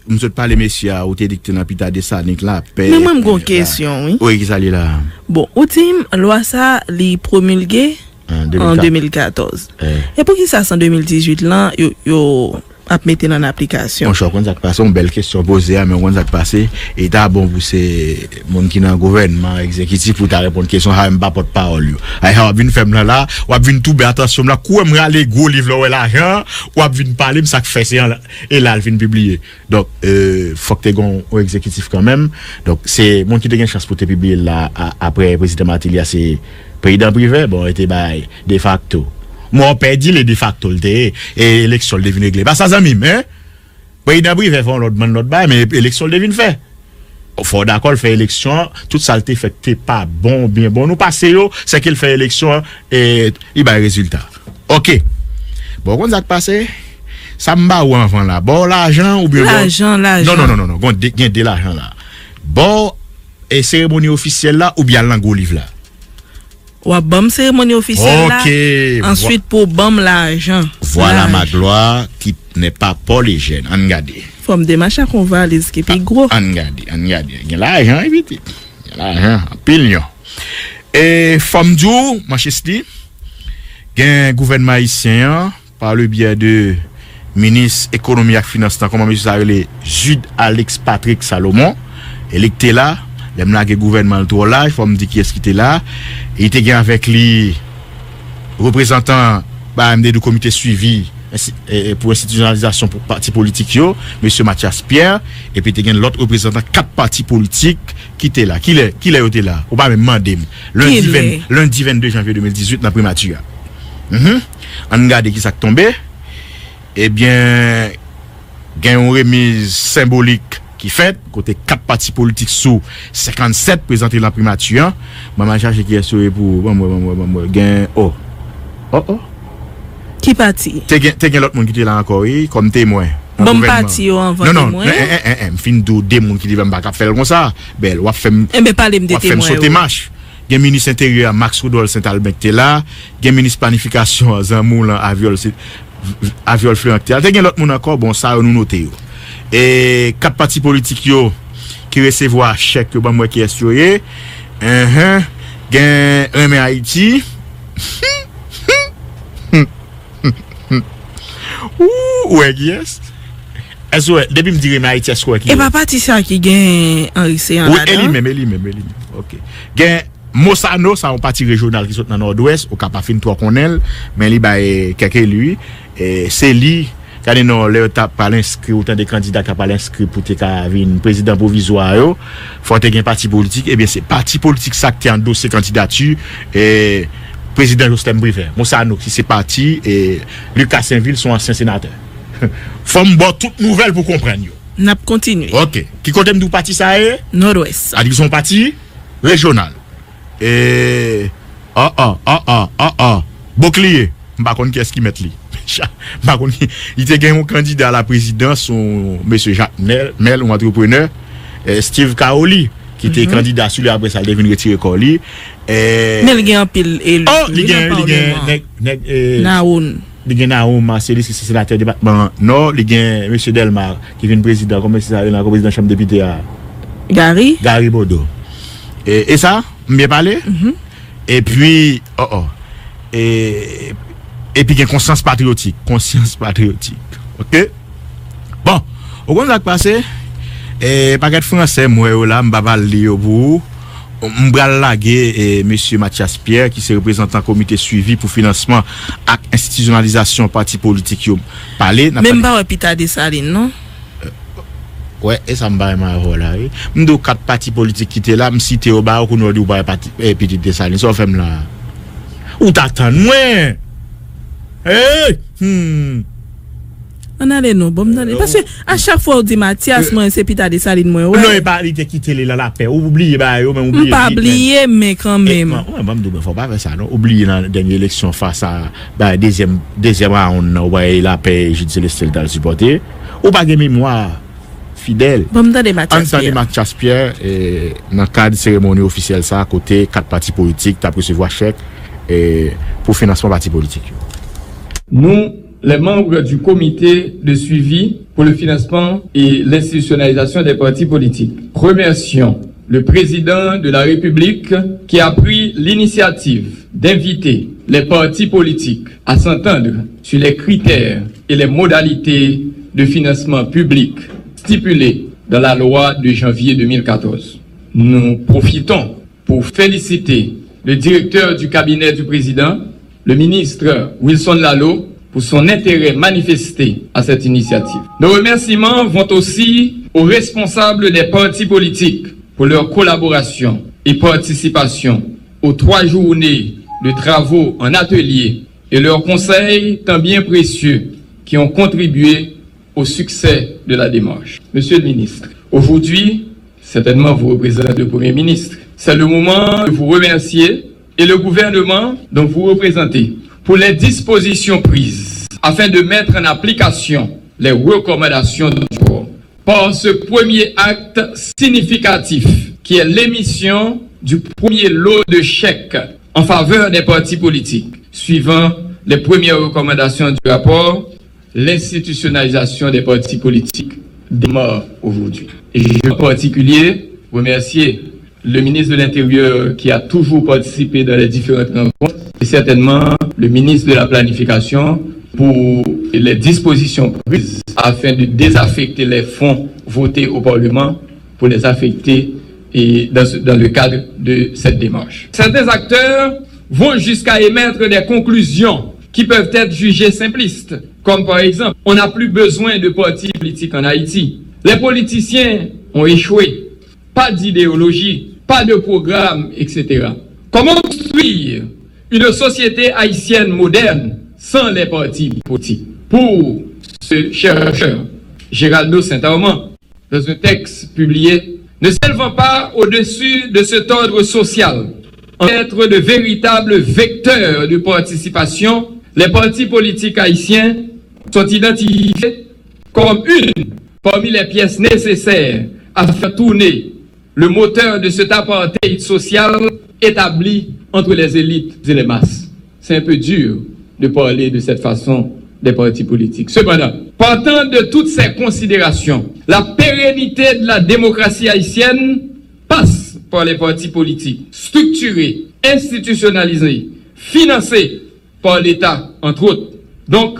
m sot pale mesye a, ou te di k te nan pita Desalin, Lapè. Men mwen m gon kesyon, wi. Wi, ki sa li la? Bon, ou di m, lwa sa, li pwomilge an de mil katòz. An de mil katòz. E poukisa se an de mil dizuit lan, yo, yo ap mete l an aplikasyon? Monchè, w konn sa k pase, yon bèl kesyon poze a, men w konn sa k pase, e ta bon pou se moun ki nan gouvènman egzekitif pou ta reponn kesyon sa, m pa pòtpawòl yo. Ay, sa w ap vin fè m la la, w ap vin toube atansyon m la, kou m rale gwo liv la, w wè lajan, w ap vin pale m sa k fè se an, e la l vin pibliye. Donk, e, fòk te gen yon egzekitif kanmenm. Donk, se moun ki te gen chans pou te pibliye l la, a, apre prezidan Martelly a, se prezidan Privè, bon, e te bay defakto. Mò pèdi, le defakto l te ye, e eleksyon l te vin regle. Pa sa, zanmi m, en? Prezidan Privè fè yon lòt bann lòt bagay, men eleksyon l te vin fè. Fò w dakò, l fè eleksyon an, tout sa l te fè k te pa bon, byen bon. Nou pase yo, se ke l fè eleksyon an, e li bay rezilta. Ok. Bon, w konn sa k pase? Sa m ba ou anvan la. Ba w lajan oubyen ba w... Lajan, lajan. Non, non, non, non, non. Gon de, gen de lajan la. Ba w, e, seremoni ofisyèl la oubyen al nan gwo liv la? W ap ban m seremoni ofisyèl la, ok, answit pou w ban m lajan. Voilà ma gloire qui n'est pas pour les jeunes. Ann gade. Fò m demache ak yon valiz ki pi gwo. Ann gade, ann gade. Gen lajan, wi, pitit. Gen lajan, anpil lion. E fò m di w, Manchester, gen gouvènman ayisyen an, pa le byè de minis ekonomi ak finans lan, kòman mesye sa rele, Jude Alix Patrick Salomon, e li k te la, lè m lage gouvènman l twò laj, fò m di kiyès ki te la, e li te gen avèk li reprezantan ba M D de komite swivi ensti-, e, e, pou enstitisyonalizasyon pou pati politik yo, mesye Mathias Pierre, epi te gen lòt reprezantan kat pati politik ki te la. Kilè, kilè yo te la? Ou pa menm mande m. Lendi ven, lendi vennde janvye de mil dizuit nan primati a. Mhm. Ann gade ki sa k tonbe. Ebyen, gen yon remiz senbolik ki fèt, kote kat pati politik sou senkannsèt prezante nan primati an. Mwen al chache kiyès yo ye pou, ban m wè, ban m wè, ban m wè. Gen, o. O, o. Ki pati? Te gen, te gen lòt moun ki te la ankò, wi, kòm temwen nan gouvènman. Ban m pati yo anvan temwen. Non, non, en, en, en, en, m fin di w de moun ki te la, m pa ka fè l konsa. Bèl, w ap fè m, w ap fè m sote mach. Gen minis enteryè a, Max Rudolph Saint Albin ki te la. Gen minis planifikasyon an, zanmi w lan, Aviol, se, Aviol Florent ki te la. Te gen lòt moun ankò, bon, sa yo nou note yo. E kat pati politik yo ki resevwa chèk yo, ban m wè kiyès yo ye. Enhen. Gen Renmen Ayiti. Ou wè kiyès? Èske w wè, depi m di Renmen Ayiti, èske w wè ki? E pa pati sa ki gen Henri Ceant ladan? Wi, e li menm, e li menm, e li menm. Ok. Gen Mosano, sa yon pati rejyonal ki sot nan Nòdwès, ou ka pa fin twò konnen l, men li bay kèk eli. E, se li, gade non, lè yo t ap pral enskri, ou tande kandida k ap pral enskri pou te ka vin prezidan pwovizwa yo, fò te gen pati politik. Ebyen, se pati politik sa k te andose kandidati, e, prezidan Joslèn Privè. Mosano, ki se pati, e, Lucas Sainvil, se yon ansyen senatè. Fò m ba w tout nouvèl pou w konprann yo. N ap kontinye. Ok. Ki kote m di w pati sa ye? Nòdwès. Sa di w se yon pati rejyonal. E, an, an, an, an, an, an. Bouclier. M pa konn kiyès ki mèt li. M pa konn ki, li te gen yon kandida a la prezidans, yon mesye Jacques Mel, Mel, yon antreprenè, e, Steve Caoli, ki te kandida sou li, apre sa, li te vin retire kò li. E, men li gen anpil eli tou, li gen, li gen nèg, nèg, e, Nawoun. Li gen Nawoun Marcelis, ki se senatè depatman Nò, li gen mesye Delma, ki vin prezidan, kòman mesye sa rele ankò, prezidan chanm depite a? Gary? Gary Bodeau. E, e sa, m byen pale? Epi, oh, oh. E, epi gen konsyans patriyotik. Konsyans patriyotik. Ok? Bon, ou konn sa k pase? E, pakèt fransè, m wè yo la, m pa pral li yo pou ou. M pral lage, e, mesye Mathias Pierre, ki se reprezantan komite swivi pou finansman ak enstitisyonalizasyon pati politik yo, pale. N ap Men m pale pa wè Pita Desalin, non. Wè, e sa m pa renmen avè w la, wi. M di w kat pati politik ki te la, m site yo ba ou, kounye a w di w pa wè pati, e, Pitit Desalin. Sa w fè m la a? Ou ta tann mwen! Hey! Hmm. Ann ale non, ban m tande. Paske a chak fwa w di Mathias, mwen, se Pita Desalin mwen wè. Non, e pa li te kite li nan lapè. Ou bliye bagay yo, men ou bliye. M pa bliye, men kanmenm. Mwen, ban m di w, men fò w pa fè sa, non. Ou bliye nan dènye eleksyon fas a, ba, dezyèm, dezyèm round nan, ou wè lapè Jude Célestin t al sipòte. Ou pa gen memwa. Fidèl. Ban m tande Mathias Pierre. Ann tande Mathias Pierre, e, nan kad seremoni ofisyèl sa a, kote kat pati politik t ap resevwa chèk, e, pou finansman pati politik yo. Nous, les membres du comité de suivi pour le financement et l'institutionnalisation des partis politiques, remercions le président de la République qui a pris l'initiative d'inviter les partis politiques à s'entendre sur les critères et les modalités de financement public stipulés dans la loi de janvier deux mille quatorze. Nous profitons pour féliciter le directeur du cabinet du président, le ministre Wilson Lalo, pour son intérêt manifesté à cette initiative. Nos remerciements vont aussi aux responsables des partis politiques pour leur collaboration et participation aux trois journées de travaux en atelier et leurs conseils tant bien précieux qui ont contribué au succès de la démarche. Monsieur le ministre, aujourd'hui, certainement vous représentez le Premier ministre. C'est le moment de vous remercier et le gouvernement dont vous représentez pour les dispositions prises afin de mettre en application les recommandations du rapport. Par ce premier acte significatif qui est l'émission du premier lot de chèques en faveur des partis politiques, suivant les premières recommandations du rapport, l'institutionnalisation des partis politiques démarre aujourd'hui. Et je veux en particulier remercier le ministre de l'Intérieur qui a toujours participé dans les différentes rencontres et certainement le ministre de la Planification pour les dispositions prises afin de désaffecter les fonds votés au Parlement pour les affecter et dans, ce- dans le cadre de cette démarche. Certains acteurs vont jusqu'à émettre des conclusions qui peuvent être jugées simplistes, comme par exemple, on n'a plus besoin de partis politiques en Haïti. Les politiciens ont échoué. Pas d'idéologie, pas de programme, et cetera. Comment construire une société haïtienne moderne sans les partis politiques? Pour ce chercheur, Géraldo Saint-Armand, dans un texte publié, ne s'élevant pas au-dessus de cet ordre social, en être de véritables vecteurs de participation, les partis politiques haïtiens sont identifiés comme une parmi les pièces nécessaires à faire tourner le moteur de cet apartheid social établi entre les élites et les masses. C'est un peu dur de parler de cette façon des partis politiques. Cependant, partant de toutes ces considérations, la pérennité de la démocratie haïtienne passe par les partis politiques structurés, institutionnalisés, financés par l'État, entre autres. Donc,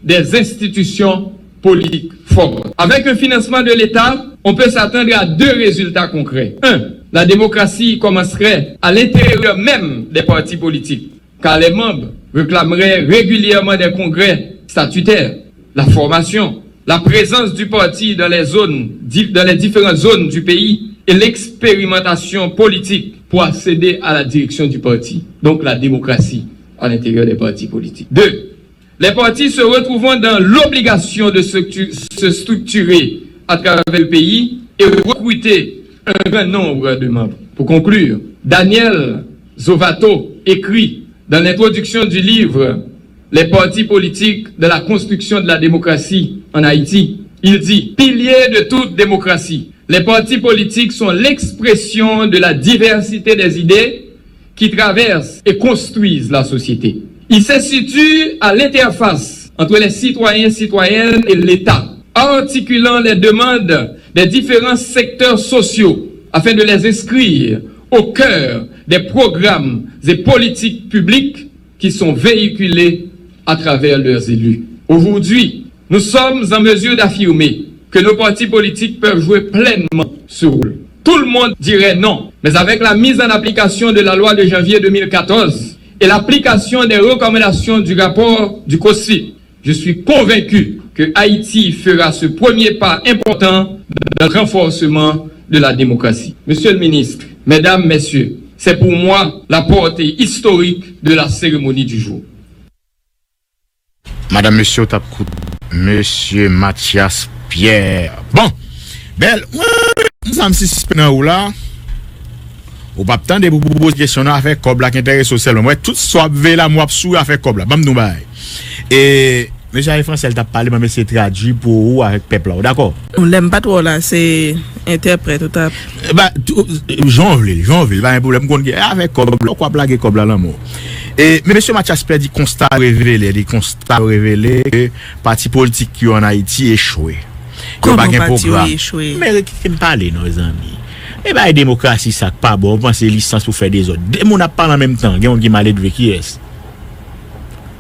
des institutions politiques fortes. Avec un financement de l'État, on peut s'attendre à deux résultats concrets. Un, la démocratie commencerait à l'intérieur même des partis politiques, car les membres réclameraient régulièrement des congrès statutaires, la formation, la présence du parti dans les zones, dans les différentes zones du pays et l'expérimentation politique pour accéder à la direction du parti. Donc la démocratie à l'intérieur des partis politiques. Deux, les partis se retrouvant dans l'obligation de se structurer à travers le pays et recruter un grand nombre de membres. Pour conclure, Daniel Zovato écrit dans l'introduction du livre Les partis politiques dans la construction de la démocratie en Haïti, il dit, pilier de toute démocratie, les partis politiques sont l'expression de la diversité des idées qui traversent et construisent la société. Ils se situent à l'interface entre les citoyens, citoyennes et l'État, articulant les demandes des différents secteurs sociaux afin de les inscrire au cœur des programmes et politiques publiques qui sont véhiculés à travers leurs élus. Aujourd'hui, nous sommes en mesure d'affirmer que nos partis politiques peuvent jouer pleinement ce rôle. Tout le monde dirait non, mais avec la mise en application de la loi de janvier deux mille quatorze et l'application des recommandations du rapport du COSFIP, je suis convaincu que Haïti fera ce premier pas important dans le renforcement de la démocratie. Monsieur le ministre, mesdames, messieurs, c'est pour moi la portée historique de la cérémonie du jour. Madanm, mesye, w t ap koute Mesye Mathias Pierre. Bon, Bèl, mwen, m sa m sispann nan ou la. Ou p ap tande pou poze kesyon nan afè kòb la k enterese w sèlman. Mwen, tout sa w ap veye la, mwen w ap souri afè kòb la. Ban m di w bagay. E, mesye Aye Fransè, l t ap pale, mwen m eseye tradui pou ou avèk pèp la. Ou dakò? Lè m pa t wè w la, se entèprèt ou t ap. Ba, jan w vle l, jan w vle l, pa gen pwoblèm. M konn gen afè kòb la, ou k ap lage kòb la nan men w. E, men mesye Mathias Pierre di konsta revele, di konsta revele ke pati politik yo ann Ayiti echwe. Yo pa gen pwogram. Men kite m pale non, zanmi. E bay demokrasi sa k pa bon, ou panse lisans pou fè dezòd. De moun ap pale an menm tan, gen yon ki maledve, kiyès?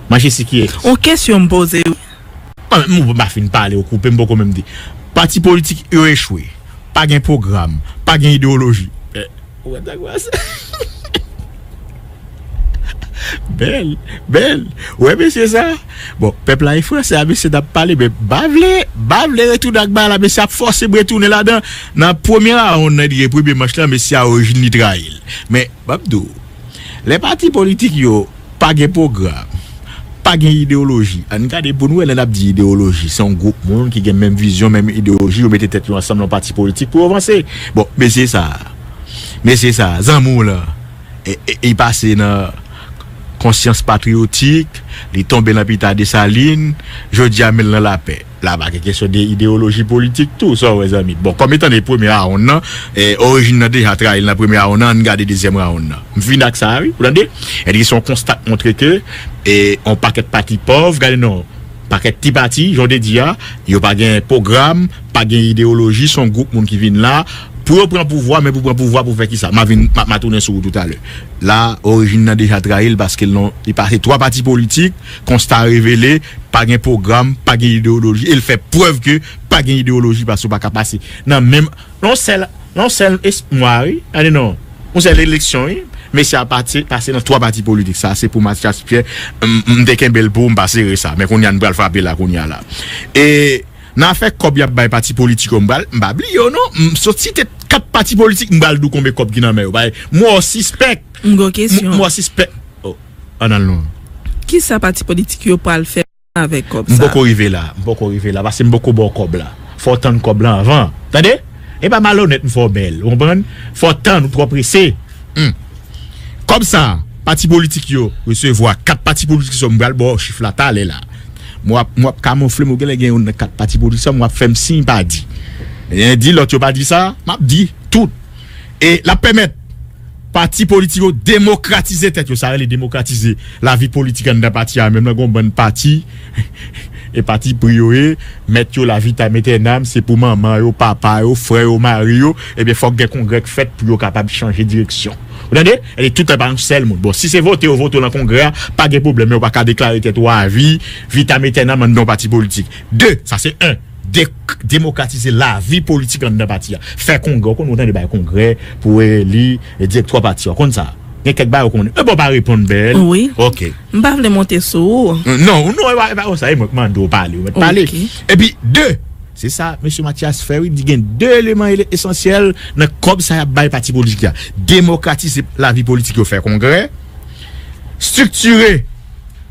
Manje si kiyès? On kesyon m poze wi. Mwen menm, mwen pa fin pale, ou koupe m, poko menm di. Pati politik yo echwe. Pa gen pwogram, pa gen ideyoloji. Eh, ou wè sa k pase? Bèl, bèl. Ou wè mesye sa? Bon, pèp la e fransè a, mesye t ap pale, men m pa vle, m pa vle retounen ak bagay la, mesye ap fòse m retounen ladan. Nan premye rawonn nan, li gen premye manch la, mesye a orijin li trayi l. Men, m ap di w, lè pati politik yo pa gen pwogram, pa gen ideyoloji, ann gade pou n wè lè n ap di ideyoloji. Se yon gwoup moun ki gen menm vizyon, menm ideyoloji, yo mete tèt yo ansanm nan yon pati politik pou yo vanse. Bon, mesye sa a, mesye sa a, zanmi w lan, e, e, li pase nan konsyans patriyotik, li tonbe nan pita Desalin, jodi a men l nan lapè. La pa gen kesyon de ideyoloji politik tou, sa w wè zanmi. Bon, kòm etan de premye rawonn nan, e, orijin nan deja trayi l nan premye rawonn nan, ann gade dezyèm rawonn nan. M fini ak sa a wi, ou tande? Èske se yon konsta k montre ke, e, yon pakèt pati pòv, gade non, pakèt ti pati, jan w te di a, yo pa gen pwogram, pa gen ideyoloji, se yon gwoup moun ki vin la, pou yo pran pouvwa, men pou pran pouvwa pou fè kisa? M a vin, m a, m a tounen sou ou toutalè. La, orijin nan deja trayi l paske l non, li pase twa pati politik, konsta revele, pa gen pwogram, pa gen ideyoloji, e l fè prèv ke pa gen ideyoloji paske w pa ka pase nan menm, nan yon sèl, nan yon sèl es-, mwa, wi, gade non, yon sèl eleksyon, wi, mesye a pati, pase nan twa pati politik, sa se pou Mathias Pierre, m, m te kenbe l pou ou, m pa sere sa, men kounye a n pral frape la, kounye a la. E, Nan afè kòb y ap bay pati politik yo, m pral, m pa bliye yo non. M sot site kat pati politik, m pral di w konbyen kòb ki nan men yo. Bay, m wè w sispèk. M gen yon kesyon. M wè w sispèk. Oh, ann al non. Kisa pati politik yo pral fè avèk kòb sa? M poko rive la. M poko rive la. Paske m poko ba w kòb la. Fò w tann kòb la anvan. Tande? E pa malonèt m fè w bèl. Ou konprann? Fò w tann, ou twò prese. Hmm. Kòb sa, pati politik yo resevwa, kat pati politik sa, m pral ba w chif la talè la. M w ap, m w ap kamoufle m, ou genlè gen youn nan kat pati politik sa, m w ap fè m siy pa di. Yen di lòt yo pa di sa, m ap di tout. E l ap pèmèt pati politik yo demokratize tèt yo, sa rele demokratize lavi politik anndan pati a menm nan, gen yon bann pati, e pati pri yo ye, mèt yo la vitam aeternam, se pou manman yo, papa yo, frè yo, mari yo, ebyen fòk gen kongrè k fèt pou yo kapab chanje direksyon. Ou tande? E tout pa yon sèl moun. Bon, si se vote yo vote w nan kongrè a, pa gen pwoblèm, men ou pa ka deklare tèt ou a vi, vitam etènèm anndan yon pati politik. De, sa se en. De, demokratize lavi politik anndan pati a. Fè kongrè, ou konn ou tande bay kongrè pou eli direktè pati a. Ou konn sa? Gen kèk bagay ou konn. E bon, pa reponn bèl. Wi. Ok. M pa vle monte sou ou. Non, non, e pa, e pa konsa, e mwen k mande w pale, ou mèt pale. Ok. Epi, de, se sa, mesye Mathias fè, wi, di gen de eleman ele-, esansyèl nan kòb sa y ap bay pati politik la. Demokratize lavi politik yo, fè kongrè, estriktire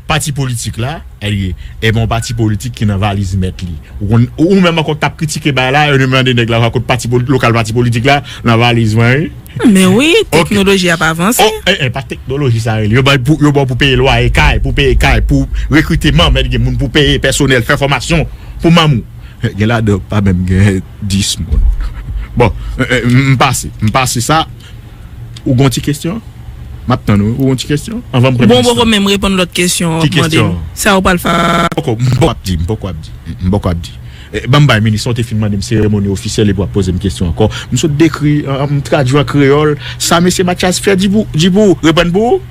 pati politik la, e bon pati politik ki nan valiz mèt li. Ou konn, ou menm ankò k t ap kritike bagay la, yo mande nèg la, "Kote pati poli-, lokal pati politik la?" "Nan valiz mwen, wi." Men wi, teknoloji ap avanse. Oh, eh, eh, pa teknoloji sa rele. Yo ba pou, yo ba pou peye lwaye kay, pou peye kay, pou rekrite manm, gen moun pou peye pèsonèl, fè fòmasyon pou manm ou. Eh, gen ladan pa menm gen dis moun. Bon, eh, eh, m pase, m pase sa. Ou gon ti kesyon? M ap tann ou. Ou gon ti kesyon? Anvan m pran Bon, kesyon. Poko menm reponn lòt kesyon w Ki ap mande kesyon? m. Sa ou pral fè? Poko, m poko ap di, m poko ap di. M poko ap di. Eh, ban m bay minis, ou te fin mande m seremoni ofisyèl epi w ap poze m kesyon ankò. M sot dekri, eh, m tradui an kreyòl. Sa mesye Mathias fè, di pou, di pou, reponn pou ou?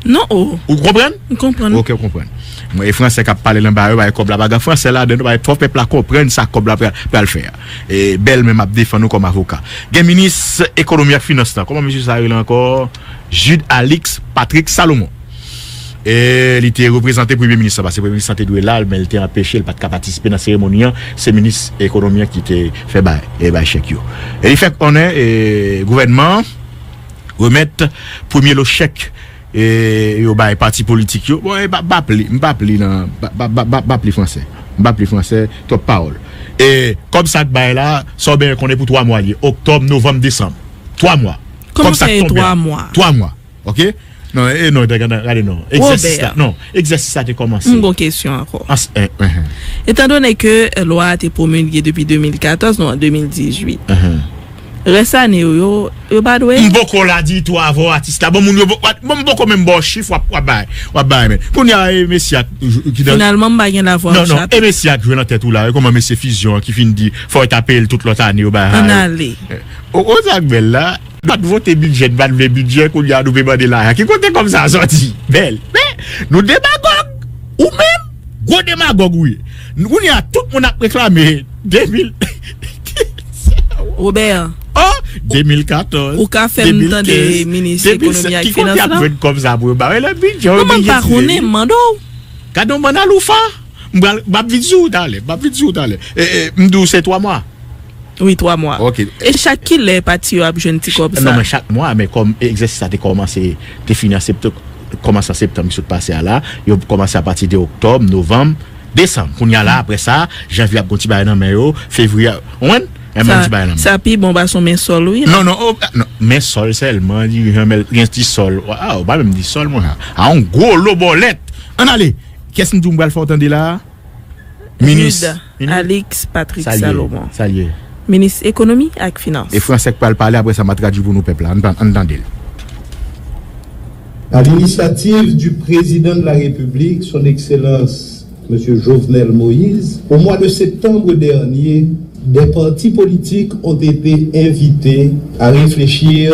Non, oh. Ou konprann? M konprann. Ok, ou konprann. Mwen, e fransè k ap pale l anba yo, bay kòb la, pa gen fransè ladan, nou bay fò pèp la konprann sa kòb la pral, pral fè a. E bèl menm ap defann nou kòm avoka. Gen minis ekonomi ak finans lan. Kòman mesye sa rele ankò? Jude Alix Patrick Salomon. E li te reprezante premye minis lan, paske premye minis lan te dwe la, men li te anpeche, li pa t ka patisipe nan seremoni an. Se minis ekonomi an ki te fè bay, e bay chèk yo. E li fè konnen, e, gouvènman an remèt premye lo chèk, e, yo bay pati politik yo. Bon, e, pa, pa pli, m pa pli nan, pa, pa, pa, pa, pa pli fransè. M pa pli fransè, twòp pawòl. E kòb sa k bay la, sa w byen konnen pou twa mwa li ye. Oktòb, novanm, desanm. Twa mwa. Kòman Kòb sa fè k tonbe twa a. Mwa? Twa mwa. Ok? Non, e non, gade, gade non. Egzèsis la, Robert. Non, egzèsis la te kòmanse. M gon kesyon ankò. As, eh, eh, eh. Etan done ke lwa a te pwomilge depi de mil katòz, non, de mil dizuit. Mhm. Rès ane yo, yo, yo pa dwe. M poko la di tou avè w atis la. Bon, moun yo, bon, m poko menm ba w chif w ap, w ap bay. W ap bay, men. Kounye a, e mesye a ki nan Finalman, m pa gen lavwa Non, m non, chape. E mesye a k jwe nan tèt ou la, e kòman mesye Fizyon an ki fin di, fò yo ta peye l tout lòt ane, yo bay. Ann ale. O, o, sa k bèl la. N pa t vote bidjè, n pa t vle bidjè, kounye a nou pe mande lajan. Ki kote kòb sa a sòti? Bèl. Men, nou demagòg. Ou menm, gwo demagòg ou ye. Kounye a, tout moun ap reklame de mil. Robert, Oh, de mil katòz, ou ka fè m tande de mil kenz, minis de mil sèz, ekonomi ak ki kote finans y ap lan? Jwenn kòb sa pou yo ba yo lè bidjè? Non, mwen pa konnen, m mande w. Gade yon bann aloufa. M pral, m ap vin sou ou talè, m ap vin sou ou talè. E, e, m di w se twa mwa. Wi, twa mwa. Ok. E chak kilè pati yo ap jwenn ti kòb sa? Non, men chak mwa, men kòm egzèsis sa te kòmanse, te fini an septanm, kòmanse an septanm ki sot pase a la, yo kòmanse apati de oktòb, novanm, desanm. Kounye a la, apre sa, janvye ap gon ti bagay nan men yo, fevriye, ou konprann? Yon ti bagay nan men. Sa pi bon pase yon men sòl, wi. Non, non, oh, non, men sòl sèlman, dirijan, men gen ti sòl. Ah, ou pa menm di sòl, mwen. A yon gwo lo bòlèt. Ann ale. Kiyès m di w m pral fè w tande la? Minis. Jude Alix Patrick Sa l ye, Salomon. Sa l ye. Minis ekonomi ak finans. E fransè k pral pale, apre sa m a tradui pou nou pèp la. Ann, ann tande l. À l'initiative du président de la République, son Excellence Monsieur Jovenel Moïse, au mois de septembre dernier, des partis politiques ont été invités à réfléchir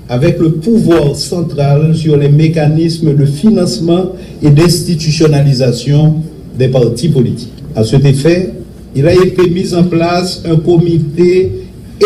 avec le pouvoir central sur les mécanismes de financement et d'institutionnalisation des partis politiques. À cet effet, il a été mis en place un comité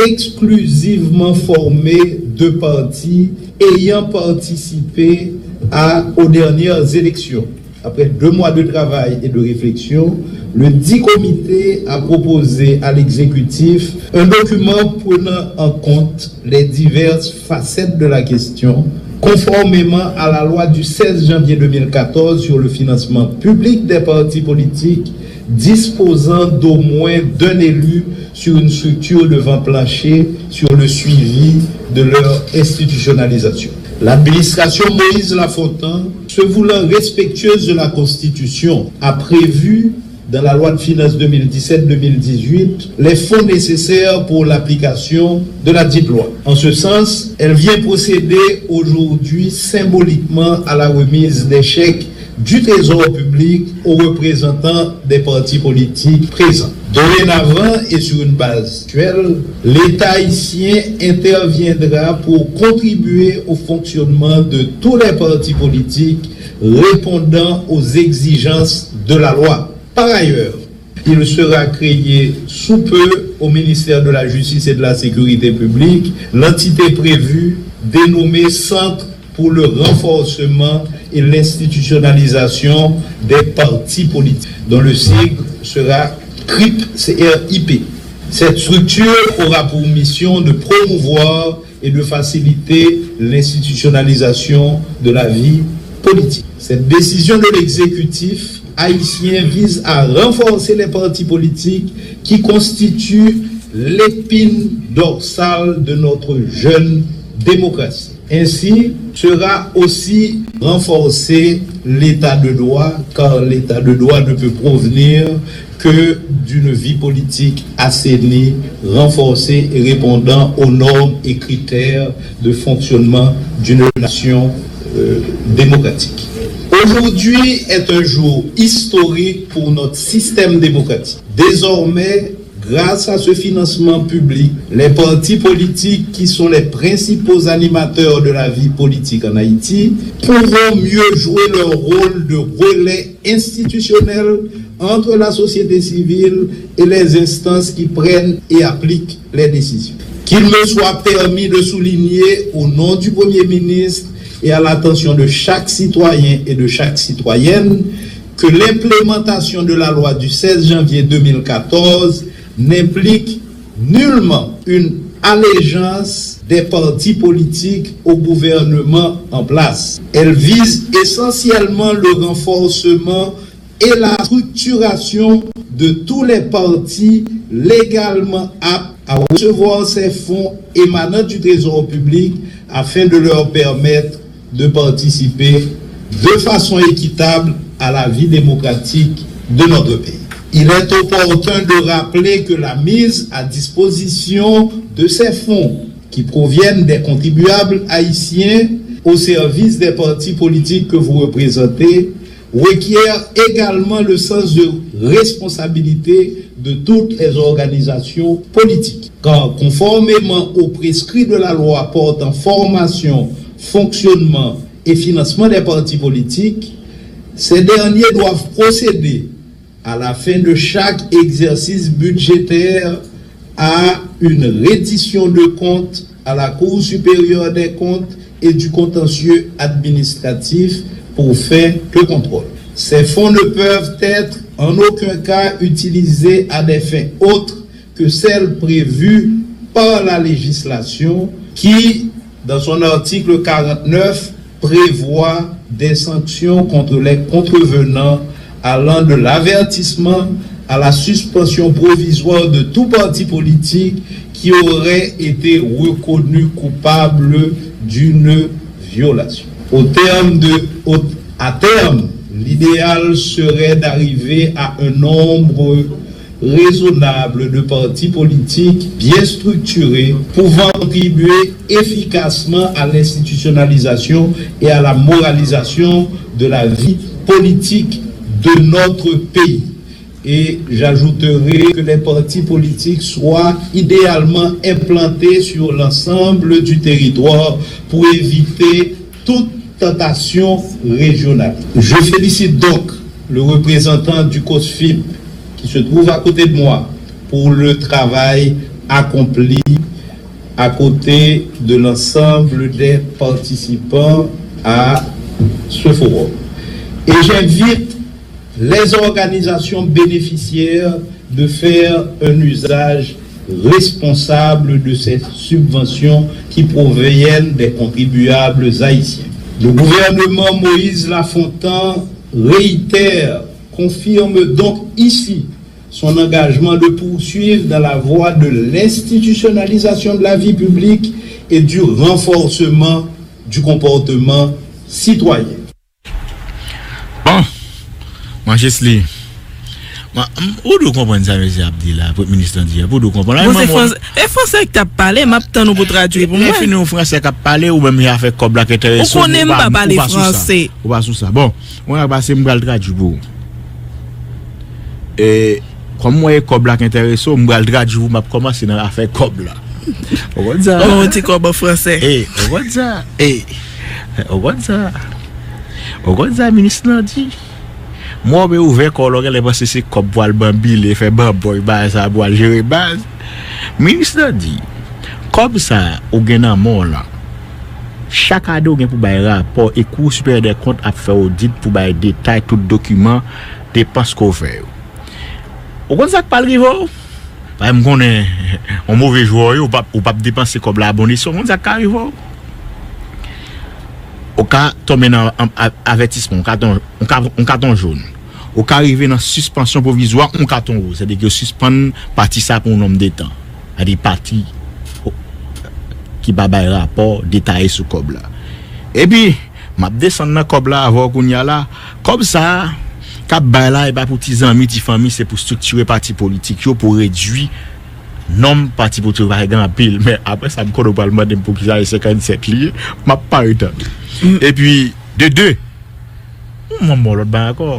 exclusivement formé de partis ayant participé à, aux dernières élections. Après deux mois de travail et de réflexion, le dit comité a proposé à l'exécutif un document prenant en compte les diverses facettes de la question, conformément à la loi du seize janvier deux mille quatorze sur le financement public des partis politiques, disposant d'au moins d'un élu sur une structure devant plancher sur le suivi de leur institutionnalisation. L'administration Moïse-Lafontant, se voulant respectueuse de la Constitution, a prévu dans la loi de finances deux mille dix-sept deux mille dix-huit, les fonds nécessaires pour l'application de la dite loi. En ce sens, elle vient procéder aujourd'hui symboliquement à la remise des chèques du Trésor public aux représentants des partis politiques présents. Dorénavant et sur une base actuelle, l'État haïtien interviendra pour contribuer au fonctionnement de tous les partis politiques répondant aux exigences de la loi. Par ailleurs, il sera créé sous peu au ministère de la Justice et de la Sécurité publique l'entité prévue dénommée Centre pour le renforcement et l'institutionnalisation des partis politiques, dont le sigle sera CRIP, C R I P. Cette structure aura pour mission de promouvoir et de faciliter l'institutionnalisation de la vie politique. Cette décision de l'exécutif haïtien vise à renforcer les partis politiques qui constituent l'épine dorsale de notre jeune démocratie. Ainsi, sera aussi renforcé l'état de droit, car l'état de droit ne peut provenir que d'une vie politique assainie, renforcée et répondant aux normes et critères de fonctionnement d'une nation euh, démocratique. Aujourd'hui est un jour historique pour notre système démocratique. Désormais, grâce à ce financement public, les partis politiques qui sont les principaux animateurs de la vie politique en Haïti pourront mieux jouer leur rôle de relais institutionnel entre la société civile et les instances qui prennent et appliquent les décisions. Qu'il me soit permis de souligner, au nom du Premier ministre et à l'attention de chaque citoyen et de chaque citoyenne, que l'implémentation de la loi du seize janvier deux mille quatorze n'implique nullement une allégeance des partis politiques au gouvernement en place. Elle vise essentiellement le renforcement et la structuration de tous les partis légalement aptes à recevoir ces fonds émanant du Trésor public afin de leur permettre de participer de façon équitable à la vie démocratique de notre pays. Il est opportun de rappeler que la mise à disposition de ces fonds qui proviennent des contribuables haïtiens au service des partis politiques que vous représentez requiert également le sens de responsabilité de toutes les organisations politiques. Car conformément aux prescrits de la loi portant formation, fonctionnement et financement des partis politiques, ces derniers doivent procéder à la fin de chaque exercice budgétaire à une reddition de comptes à la Cour supérieure des comptes et du contentieux administratif pour fin de contrôle. Ces fonds ne peuvent être en aucun cas utilisés à des fins autres que celles prévues par la législation qui, dans son article quarante-neuf, prévoit des sanctions contre les contrevenants allant de l'avertissement à la suspension provisoire de tout parti politique qui aurait été reconnu coupable d'une violation. Au terme de, au- à terme, l'idéal serait d'arriver à un nombre raisonnable de partis politiques bien structurés pouvant contribuer efficacement à l'institutionnalisation et à la moralisation de la vie politique de notre pays. Et j'ajouterai que les partis politiques soient idéalement implantés sur l'ensemble du territoire pour éviter toute tentation régionale. Je félicite donc le représentant du COSFIP qui se trouve à côté de moi pour le travail accompli à côté de l'ensemble des participants à ce forum. Et j'invite les organisations bénéficiaires de faire un usage responsable de ces subventions qui proviennent des contribuables haïtiens. Le gouvernement Moïse Lafontant réitère, confirme donc ici son engagement de poursuivre dans la voie de l'institutionnalisation de la vie publique et du renforcement du comportement citoyen. Bon, mwen jis li. Mwen, m- ou dwe konprann sa mesye ap di la, premye minis lan di a. Ou dwe konprann. Bon, se franse, e franse k t ap pale, m ap tann ou pou tradui pou mwen. Lè fini yon franse k ap pale, ou menm y a fè kòb la k enterese w. Ou konnen m pa pale franse. Ou pa sou sa. Bon, mwen ap pase, m pral tradui pou ou. E, Kòm mwen, kòb la k enterese w, m pral tradui pou m ap kòmanse nan afè kòb la. Ou konn sa? Oh, yon ti kòb an fransè. Ey, ou konn sa? Ey, ou konn sa? Ou konn sa minis lan di? Mwen, ou ouvè kò w, lè w genlè panse se kòb pou al banbile, fè banbòy, bagay sa pou al jere baz. Minis lan di, kòb sa ou gen nan men w lan, chak ane ou gen pou bay rapò e Cour Supérieure des Comptes ap fè odit pou bay detay tout dokiman depans ke w fè yo. Ou konn sa k pral rive w? Paske m konnen yon move jwè w ye, ou p ap, ou p ap depanse kòb la a bon esyan. Ou konn sa k ka rive w? Ou ka tonbe nan an- a- avètisman, yon katon, yon ka- yon katon jòn. Ou ka rive nan sispansyon pwovizwa, yon katon wouz. Sètadi ke yo sispann pati sa pou yon nonm de tan. Sètadi pati ki pa bay rapò detaye sou kòb la. Epi, m ap desann nan kòb la avè w kounye a la. Kòb sa a, k ap bay la, e pa pou ti zanmi, ti fanmi, se pou estriktire pati politik yo, pou redui nonm pati politik yo, pa gen anpil. Men apre sa, m konnen w pral mande m poukisa e senkannsèt li ye, m ap pare tande. Epi, de de, m ap ba w lòt bagay ankò.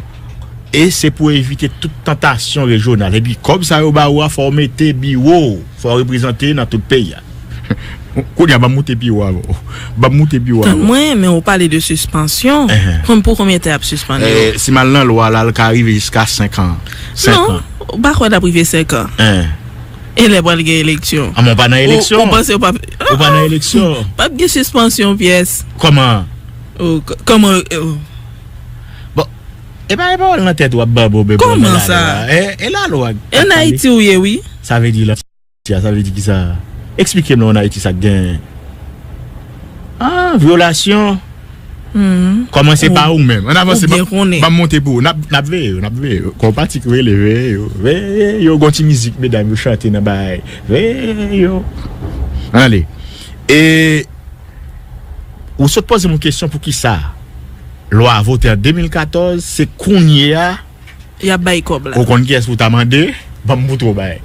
E se pou evite tout tantasyon rejyonal. Epi, kòb sa yo ba ou a, fò w mete biwo w, fò w reprezante nan tout peyi a. Kounye a, ban m moute pi wo avè w. Ban m moute pi wo avè w. Mwen, men ou pale de sispansyon. Ehn. Konn pou konbyen tan y ap sispann yo? Eh, si m al nan lwa la, l ka rive jiska senk an. Senk an. Non, ou pa kwè l ap rive senk an? Ehn. E lè pral gen eleksyon? Ah, men w pa nan eleksyon. Ou, ou panse w p ap, ou pa nan eleksyon. P ap gen sispansyon pyès. Kòman? Ou, k- kòman, ou? Bon, e pa, e pawòl nan tèt ou ap ban bon, men bon, men lalwa. Kòman sa? E, e lalwa. Ann Ayiti ou ye, wi. Sa vle di la. Sa, sa vle di kisa? Eksplike m non, ann Ayiti sa k gen. Ah, vyolasyon. Kòmanse pa ou menm. Ann avanse, ban m monte pou ou. N ap, n ap veye yo, n ap veye yo. Kon pati ki rele veye yo. Veye yo. Gon ti mizik medam yo chante nan bagay. Veye yo. Ann ale. E ou sot poze m yon kesyon poukisa lwa a vote an de mil katòz, se kounye a Y ap bay kòb la. Ou konn kiyès pou w ta mande? Ban m pou twò bay.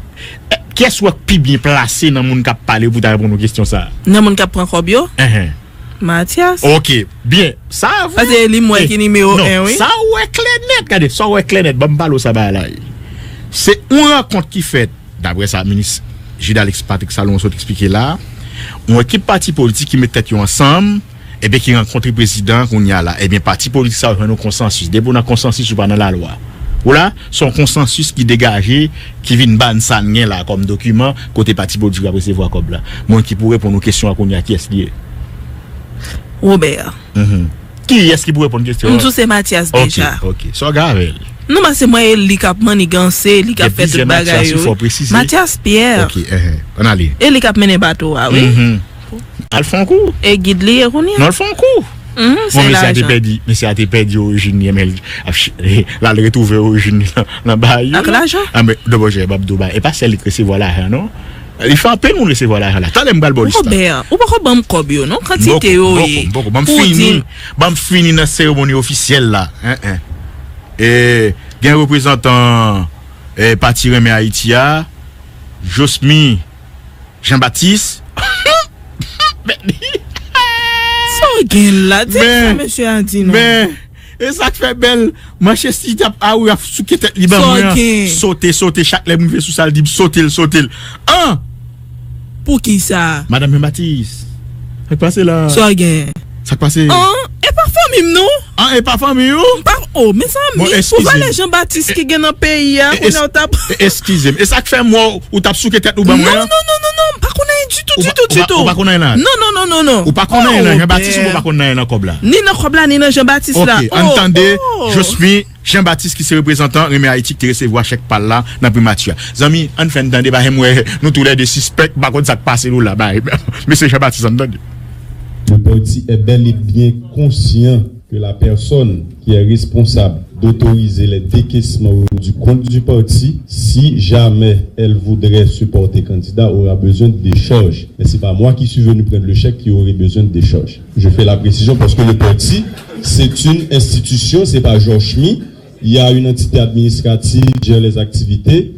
Eh, kiyès ou wè k pi byen plase nan moun k ap pale pou ta reponn ou kesyon sa a? Nan moun k ap pran kòb yo? Enhen. Mathias. Ok, byen. Sa a vre. Paske li m wè ki nimewo en, wi. Sa w wè klè nèt, gade, sa w wè klè nèt, ban m pale w sa bagay la ye. Se yon rankont ki fèt, daprè sa minis Jude Alex Patrick Salomon sot eksplike la, yon ekip pati politik ki met tèt yo ansanm, ebyen, ki rankontre prezidan kounye a la, ebyen, pati politik sa yo jwenn yon konsansis. Depi w nan konsansis, ou pa nan lalwa. Ou la, se yon konsansis ki degaje, ki vin ban sa n gen la kòm dokiman, kote pati politik yo ap resevwa kòb la. Mwen ki pou reponn ou kesyon an kounye a, kiyès li ye? Robert. Mhm. Kiyès ki pou reponn kesyon an? M di w se Mathias deja. Ok, ok. Sa w gen avè l? Non, paske mwen, e li k ap maniganse, li k ap fè tout bagay yo. Gen plizyè Mathias, wi, fò w presize. Mathias Pierre. Ok, enhen. Ann ale. E li k ap mennen bato a, wi. Mhm. Al fè yon kou. E gid li ye kounye a? Non, al fè yon kou. Mhm, bon, se mesye a te lajan. Pèdi, mesye a te pèdi orijin li, men l ap ch- l al retwouve orijin li nan, nan bagay yo. Ak lajan? Ah, men, Dobòjè, m ap di w bagay. E pa sèl li k resevwa lajan, non. Li fè anpil moun resevwa lajan la. Talè m pral ba w lis la. Robert, ou poko ban m kòb yo, non? Kantite yo ye. M poko, m poko, m poko. Ban m fini, ban m fini nan seremoni ofisyèl la. Hein, hein. E, gen reprezantan, e, Pati Renmen Ayiti a, Josmy Jean Baptiste. Sa w gen la? Di sa mesye a di non. Men, e sa k fè bèl, Manchester City ap, a wi, ap souke tèt li ban mwen an. Sa w gen? Sote, sote, chak lè m rive sou sa, l di m sote l, sote l. An! Poukisa? Madanm Jean Baptiste. Sa k pase la? Sa w gen? Sa k pase? An, e pa fanmi m non. An, e pa fanmi w? M pa, oh, mezanmi, pou valè Jean Baptiste ki gen nan peyi a, kounye a w t ap. Eskize m. E sa k fè m wè w t ap souke tèt ou ban mwen an? Non, non, non, non, non, m pa konn anyen ditou, ditou, ditou. Ou pa konn anyen la? Non, non, non, non, non. Ou pa konn anyen nan Jean Baptiste, ou pa konn anyen nan kòb la? Ni nan kòb la, ni nan Jean Baptiste la. Ok, ann tande, Josmy Jean Baptiste ki se reprezantan Renmen Ayiti ki te resevwa chèk pa l la nan primati a. Zanmi, ann fè n tande, paske m wè nou toulède sispèk, m pa konn sa k pase nou la, bay. Mesye Jean Baptiste, ann tande. Le parti est bel et bien conscient que la personne qui est responsable d'autoriser les décaissements du compte du parti, si jamais elle voudrait se porter candidat, aura besoin de décharge. Mais c'est pas moi qui suis venu prendre le chèque qui aurait besoin de décharge. Je fais la précision parce que le parti, c'est une institution, c'est pas Georges Schmy. Il y a une entité administrative qui gère les activités.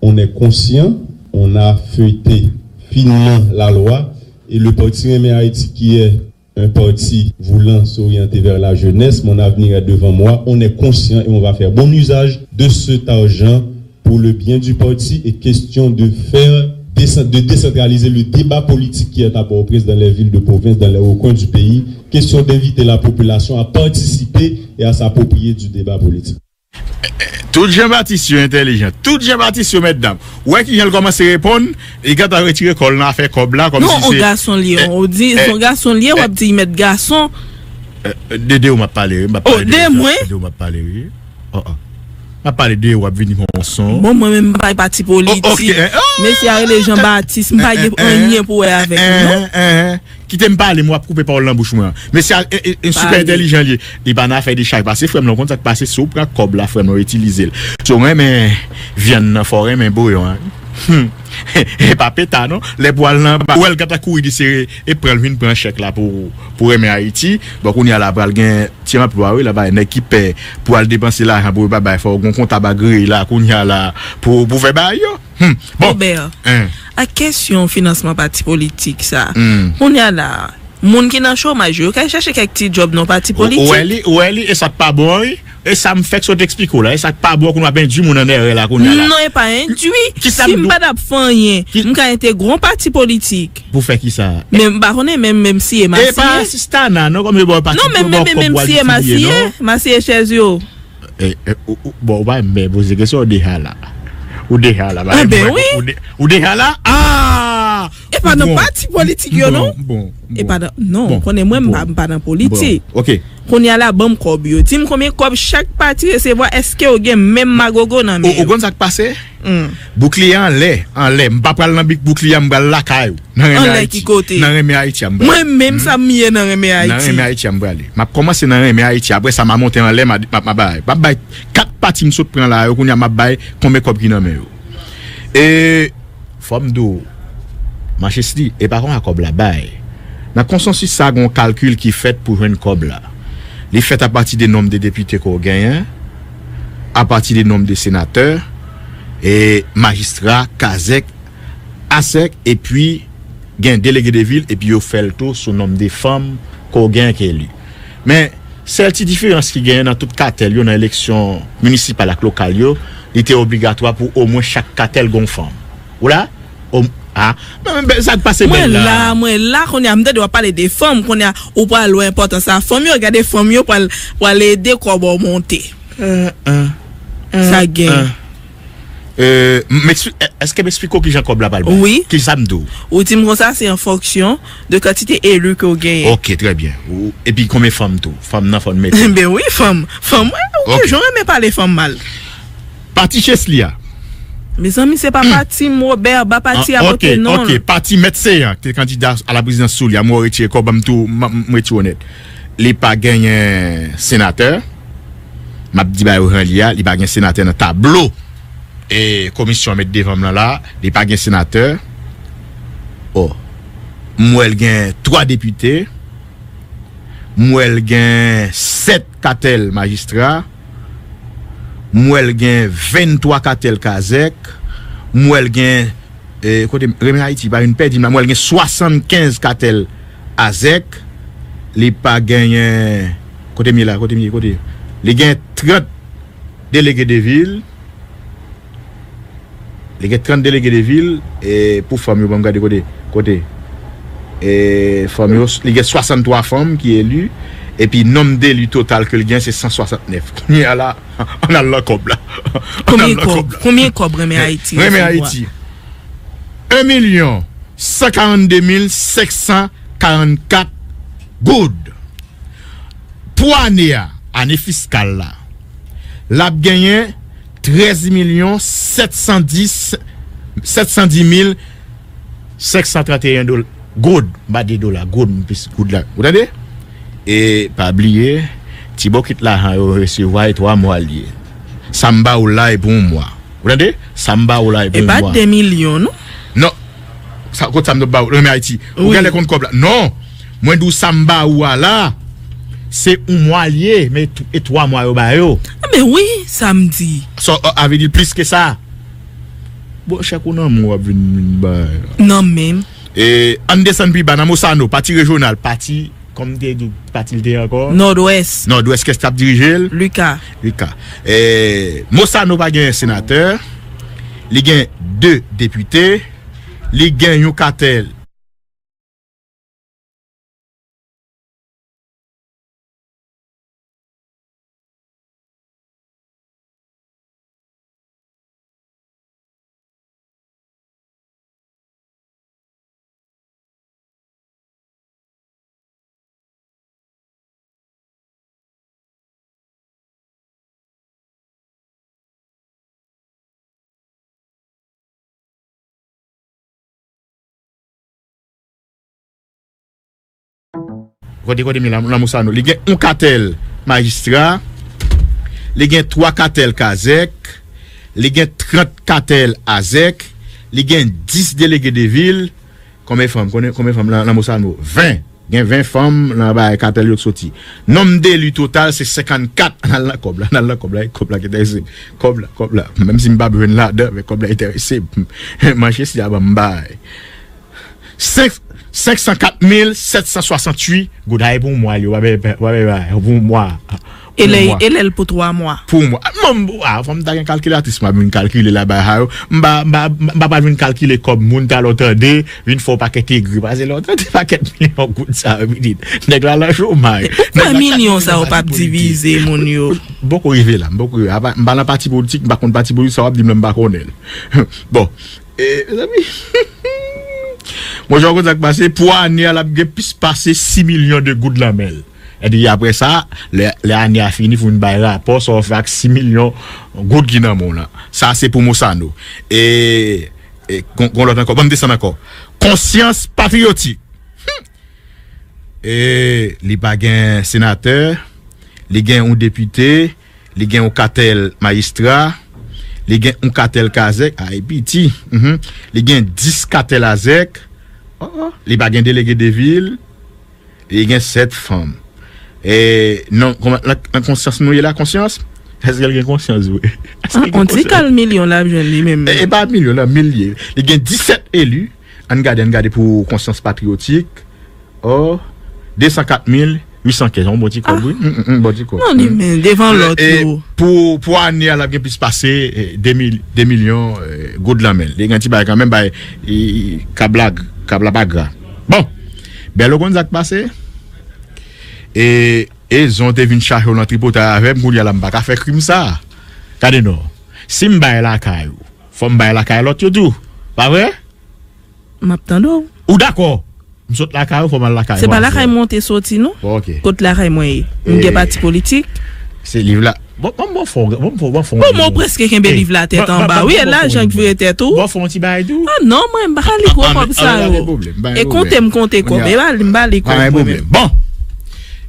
On est conscient, on a feuilleté finement la loi et le parti Renmen Ayiti qui est un parti voulant s'orienter vers la jeunesse, mon avenir est devant moi, on est conscient et on va faire bon usage de cet argent Pour le bien du parti et question de faire décent- de décentraliser le débat politique qui est à Port-au-Prince, dans les villes de province, dans les recoins du pays, question d'inviter la population à participer et à s'approprier du débat politique. Tout Jean Baptiste yo entèlijan. Tout Jean Baptiste yo mèt dam. Ou wè ki jan l kòmanse reponn, li gentan retire kò l nan afè kòb la kòmsi Non, on gason li ye. Ou di, son gason li ye, w ap di, mèt gason. De de ou m ap pale, wi. M ap pale de mwen. De ou m ap pale, wi. Oh, oh. M ap pale de ou ap vini kon yon son. Bon, mwen menm, m pa pati politik. Mesye a rele Jean Baptiste, m pa gen anyen pou wè avèk li, non. Kite m pale, m w ap koupe pawòl nan bouch mwen an. Mesye a, e, e, e, sipè entèlijan li ye. Li pa nan afè de chay. Pase frè m lan, ou konn sa k pase, si w pran kòb la, frè m lan, ou itilize l. Si w renmen vyann nan, fò w renmen bouyon an. Hmm. E pa peta, non. Lè pou al nan, ou wè l gentan kouri, li sere, e pran l vin pran chèk la pou, pou renmen Ayiti. Bon, kounye a la, pral gen ti anplwa, wi, la, bay nèg ki pè pou al depanse lajan pou yo pa bay, fò w gen kontab agreye la, kounye a la, pou, pou fè bay yo. Hmm. Bon. Obè, ak kesyon finansman pati politik sa, kounye a la, moun ki nan chomaj yo, yo ka al chache kèk ti djòb nan pati politik. Ou wè li, ou wè li, e sa k pa bon, wi. E sa m fèk sot eksplike w la, e sa k pa bon, kounye a w ap endui moun an erè la, kounye a la. Non, e pa endui. Si m pa t ap fè anyen, m ka entegre yon pati politik. Pou fè kisa? Men m pa konnen, menm, menm si e masiye. E pa asistana, non, kòm yo ba w pati, yo ba w kòb pou al distribiye, non. Masiye chèz yo. E, e, ou, ou, bon, ou pa menm poze kesyon, ou deja la. Ou deja la. Anben wi. Ou deja la. Ah! E pa nan pati politik yo, non. Bon, bon. E pa nan, non, konnen mwen, m pa, m pa nan politik. Ok. Kounye a la, ban m kòb yo. Di m konbyen kòb chak pati resevwa, èske yo gen menm magogo nan men yo? Ou konn sa k pase? Boukliye anlè, anlè. M pa pral nan boukliye a, m pral lakay ou. Nan renmen Ayiti. Nan renmen Ayiti a m prale. Mwen menm sa m ye nan renmen Ayiti. Nan renmen Ayiti a m prale. M ap kòmanse nan renmen Ayiti. Apre sa, m a monte anlè, m a, m a, m a bay. M ap bay kat pati m sot pran la yo, kounye a m ap bay konbyen kòb ki nan men yo. E, fò m di w, Machesli, e pa konsa kòb la bay. Nan konsansis sa, gen yon kalkil ki fèt pou jwenn kòb la. Li fèt apati de nonb de depite ke w genyen, apati de nonb de senatè, e majistra, kazèk, asèk, epi gen delege de vil, epi yo fè l tou sou nonb de fanm ke w genyen ki eli. Men, sèl ti diferans ki genyen nan tout katèl yo nan eleksyon minisipal ak lokal yo, li te obligatwa pou omwen chak katèl gen yon fanm. Ou la? O, a, men, men, sa k pase bèl la? Mwen la, mwen la, kounye a, m tande w ap pale de fanm, kounye a, ou pral wè enpòtans a fanm yo, gade fanm yo pral, pral ede kòb ou monte. Sa gen. Euh, m ekspli- è- èske m eksplike w kijan kòb la pral bay? Wi. Kisa m di w? Ou di m konsa, se an fonksyon de kantite eli ke w genyen. Ok, trè byen. Ou- Epi konbyen fanm tou? Fanm nan fò n mete. Ben wi, fanm. Fanm, wi, ou toujou renmen pale fanm mal. Pati Chesli a. Mezanmi, se pa pati m, Wobè, ba pati a pote non l. Ok, pati Mèt Seyan, ki te kandida a la prezidans sou li a, m wè w retire kòb, ban m tou, m, m, m retire w nèt. Li pa genyen senatè. M ap di ba yo jan li a, li pa gen senatè nan tablo e komisyon an met devan m lan la, li pa gen senatè. O, m wè l gen twa depite, m wè l gen sèt katèl majistra, m wè l gen venntwa katèl kazèk, m wè l gen E, kote m, Renmen Ayiti pa vin pèdi m la. M wè l gen swasannkenz katèl azèk. Li pa genyen, kote m ye la, kote m ye, kote? Li gen trant delege de vil. Li gen trant delege de vil, e, pou fanm yo, ban m gade kote, kote. E, fanm yo, li gen swasanntwa fanm ki eli, epi nonb deli total ke l gen, se san swasantnèf. Kounye a la, ann al nan kòb la. Ann al nan kòb la. Konbyen kòb Renmen Ayiti resevwa? Renmen Ayiti. En milyon san karannde mil senk san karannkat goud. Pou ane a, ane fiskal la, l ap genyen trèz milyon sèt san dis, sèt san dis mil senk san tranteyen dola. Goud, m pa di dola, goud, m plis goud la. Ou tande? E pa bliye, ti bokit lajan yo resevwa, e twa mwa l ye. Sa m ba ou la, e pou yon mwa. Ou tande? Sa m ba ou la, e pou yon mwa. E pa de milyon, non? Non. Sa, kot sa m t ap ba ou? Renmen Ayiti. Ou genlè konn kòb la. Non. Mwen di w sa m ba ou a la, se yon mwa l ye, men t- e twa mwa yo ba yo. Anben wi, sa m di. Sa, a, a vle di l plis ke sa. Bon, chèk ou nan men w ap vin, vin bay. Nan men m. E, ann desann pi ba, nan Mosano, pati rejyonal, pati, kòm m te di w, pati l te ye ankò? Nòdwès. Nòdwès, kiyès k ap dirije l? Lika. Lika. E, Mosano pa genyen senatè. Li gen de depite, li gen yon katèl. Kote, kote, men Lam-, Lanmosano. Li gen yon katèl majistra, li gen twa katèl kazèk, li gen trant katèl azèk, li gen dis delege de vil. Konbyen fanm, konbyen, konbyen fanm nan, Lanmosano? Ven. Gen ven fanm nan bay katèl yo k soti. Nonm deli total se senkannkat. N al nan kòb la, n al nan kòb la, kòb la ki enterese m. Kòb la, kòb la. Menm si m p ap jwenn ladan, men kòb la enterese m. Manje si a ban m bay. Senk, senk san kat mil sèt san swasantuit goud. Ay, pou mwa, yo, w ap bay, w ap bay, pou mwa. E lè, pou mwa. E lè l pou twa mwa. Pou mwa. Ah, mwen, ah, fò m ta gen kalkilatris, m ap vin kalkile la, bay sa yo. M pa, m pa, m pa pral vin kalkile kòb moun, talè w tande, vin fè w pakèt egri. Pase lè w tande pakèt milyon goud sa yo, pitit. Nèg la nan chomay. Ou kwè milyon sa yo p ap divize moun yo? M poko rive la, m poko rive. Apa, m pa nan pati politik, m pa konn pati politik, sa w ap di m la, m pa konnen l. Bon, e, mezanmi. Bon, jan w konn sa k pase, pou ane a, l ap gen plis pase sis milyon de goud nan men l. Epi apre sa, lè, lè ane a fini, pou vin bay rapò, sa w fè ak sis milyon goud ki nan men w lan. Sa se pou Mosano. E, e, gon, gon lòt ankò. Ban m desann ankò. Konsyans patriyotik. Hmm. E, li pa gen senatè, li gen yon depite, li gen yon katèl majistra, li gen yon katèl kazèk, ay piti, mhm. Li gen dis katèl azèk, oh, oh. Li pa gen delege de vil, li gen sèt fanm. E, non, kòman, nan, nan konsyans nou ye la, konsyans? Èske l gen konsyans vre? Èske l gen konsyans? Ah, on ti kal milyon l ap jwenn li menm. E, e pa milyon, nan milye. Li gen disèt eli. Ann gade, ann gade pou konsyans patriyotik. Oh, de san kat mil uit san kenz, yon bon ti kòb, wi. Mm, mm, mm, bon ti kòb. Non, li men, devan lòt yo. E, pou, pou ane a, l ap gen plis pase, e, de mil, de milyon, e, goud lan men l. Li gen ti bagay kanmenm, bay, e, e, kab la, kab la pa gra. Bon, Bèlo konn sa k pase. E, e zon te vin chache w nan tripotay avè m, kounye a la m pa ka fè krim sa. Gade non. Si m bay lakay ou, fò m bay lakay lòt yo tou. Pa vre? M ap tande w. Ou dakò? M sot lakay ou, fò m al lakay ou. Se pa lakay mwen w te soti, non? Bon, ok. Kot lakay mwen ye? M gen pati politik. Se liv la. Bon, bon, bon, fò, bon, fò, bon, fò. Bon, mwen prèske kenbe liv la tèt anba. Wi, e lajan k vire tèt ou. Bon, fò yon ti bagay tou. Ah non, mwen, m pa li gwo kòb sa yo. E konte m konte kòb. E ba li, m ba li kòb mwen menm. Bon.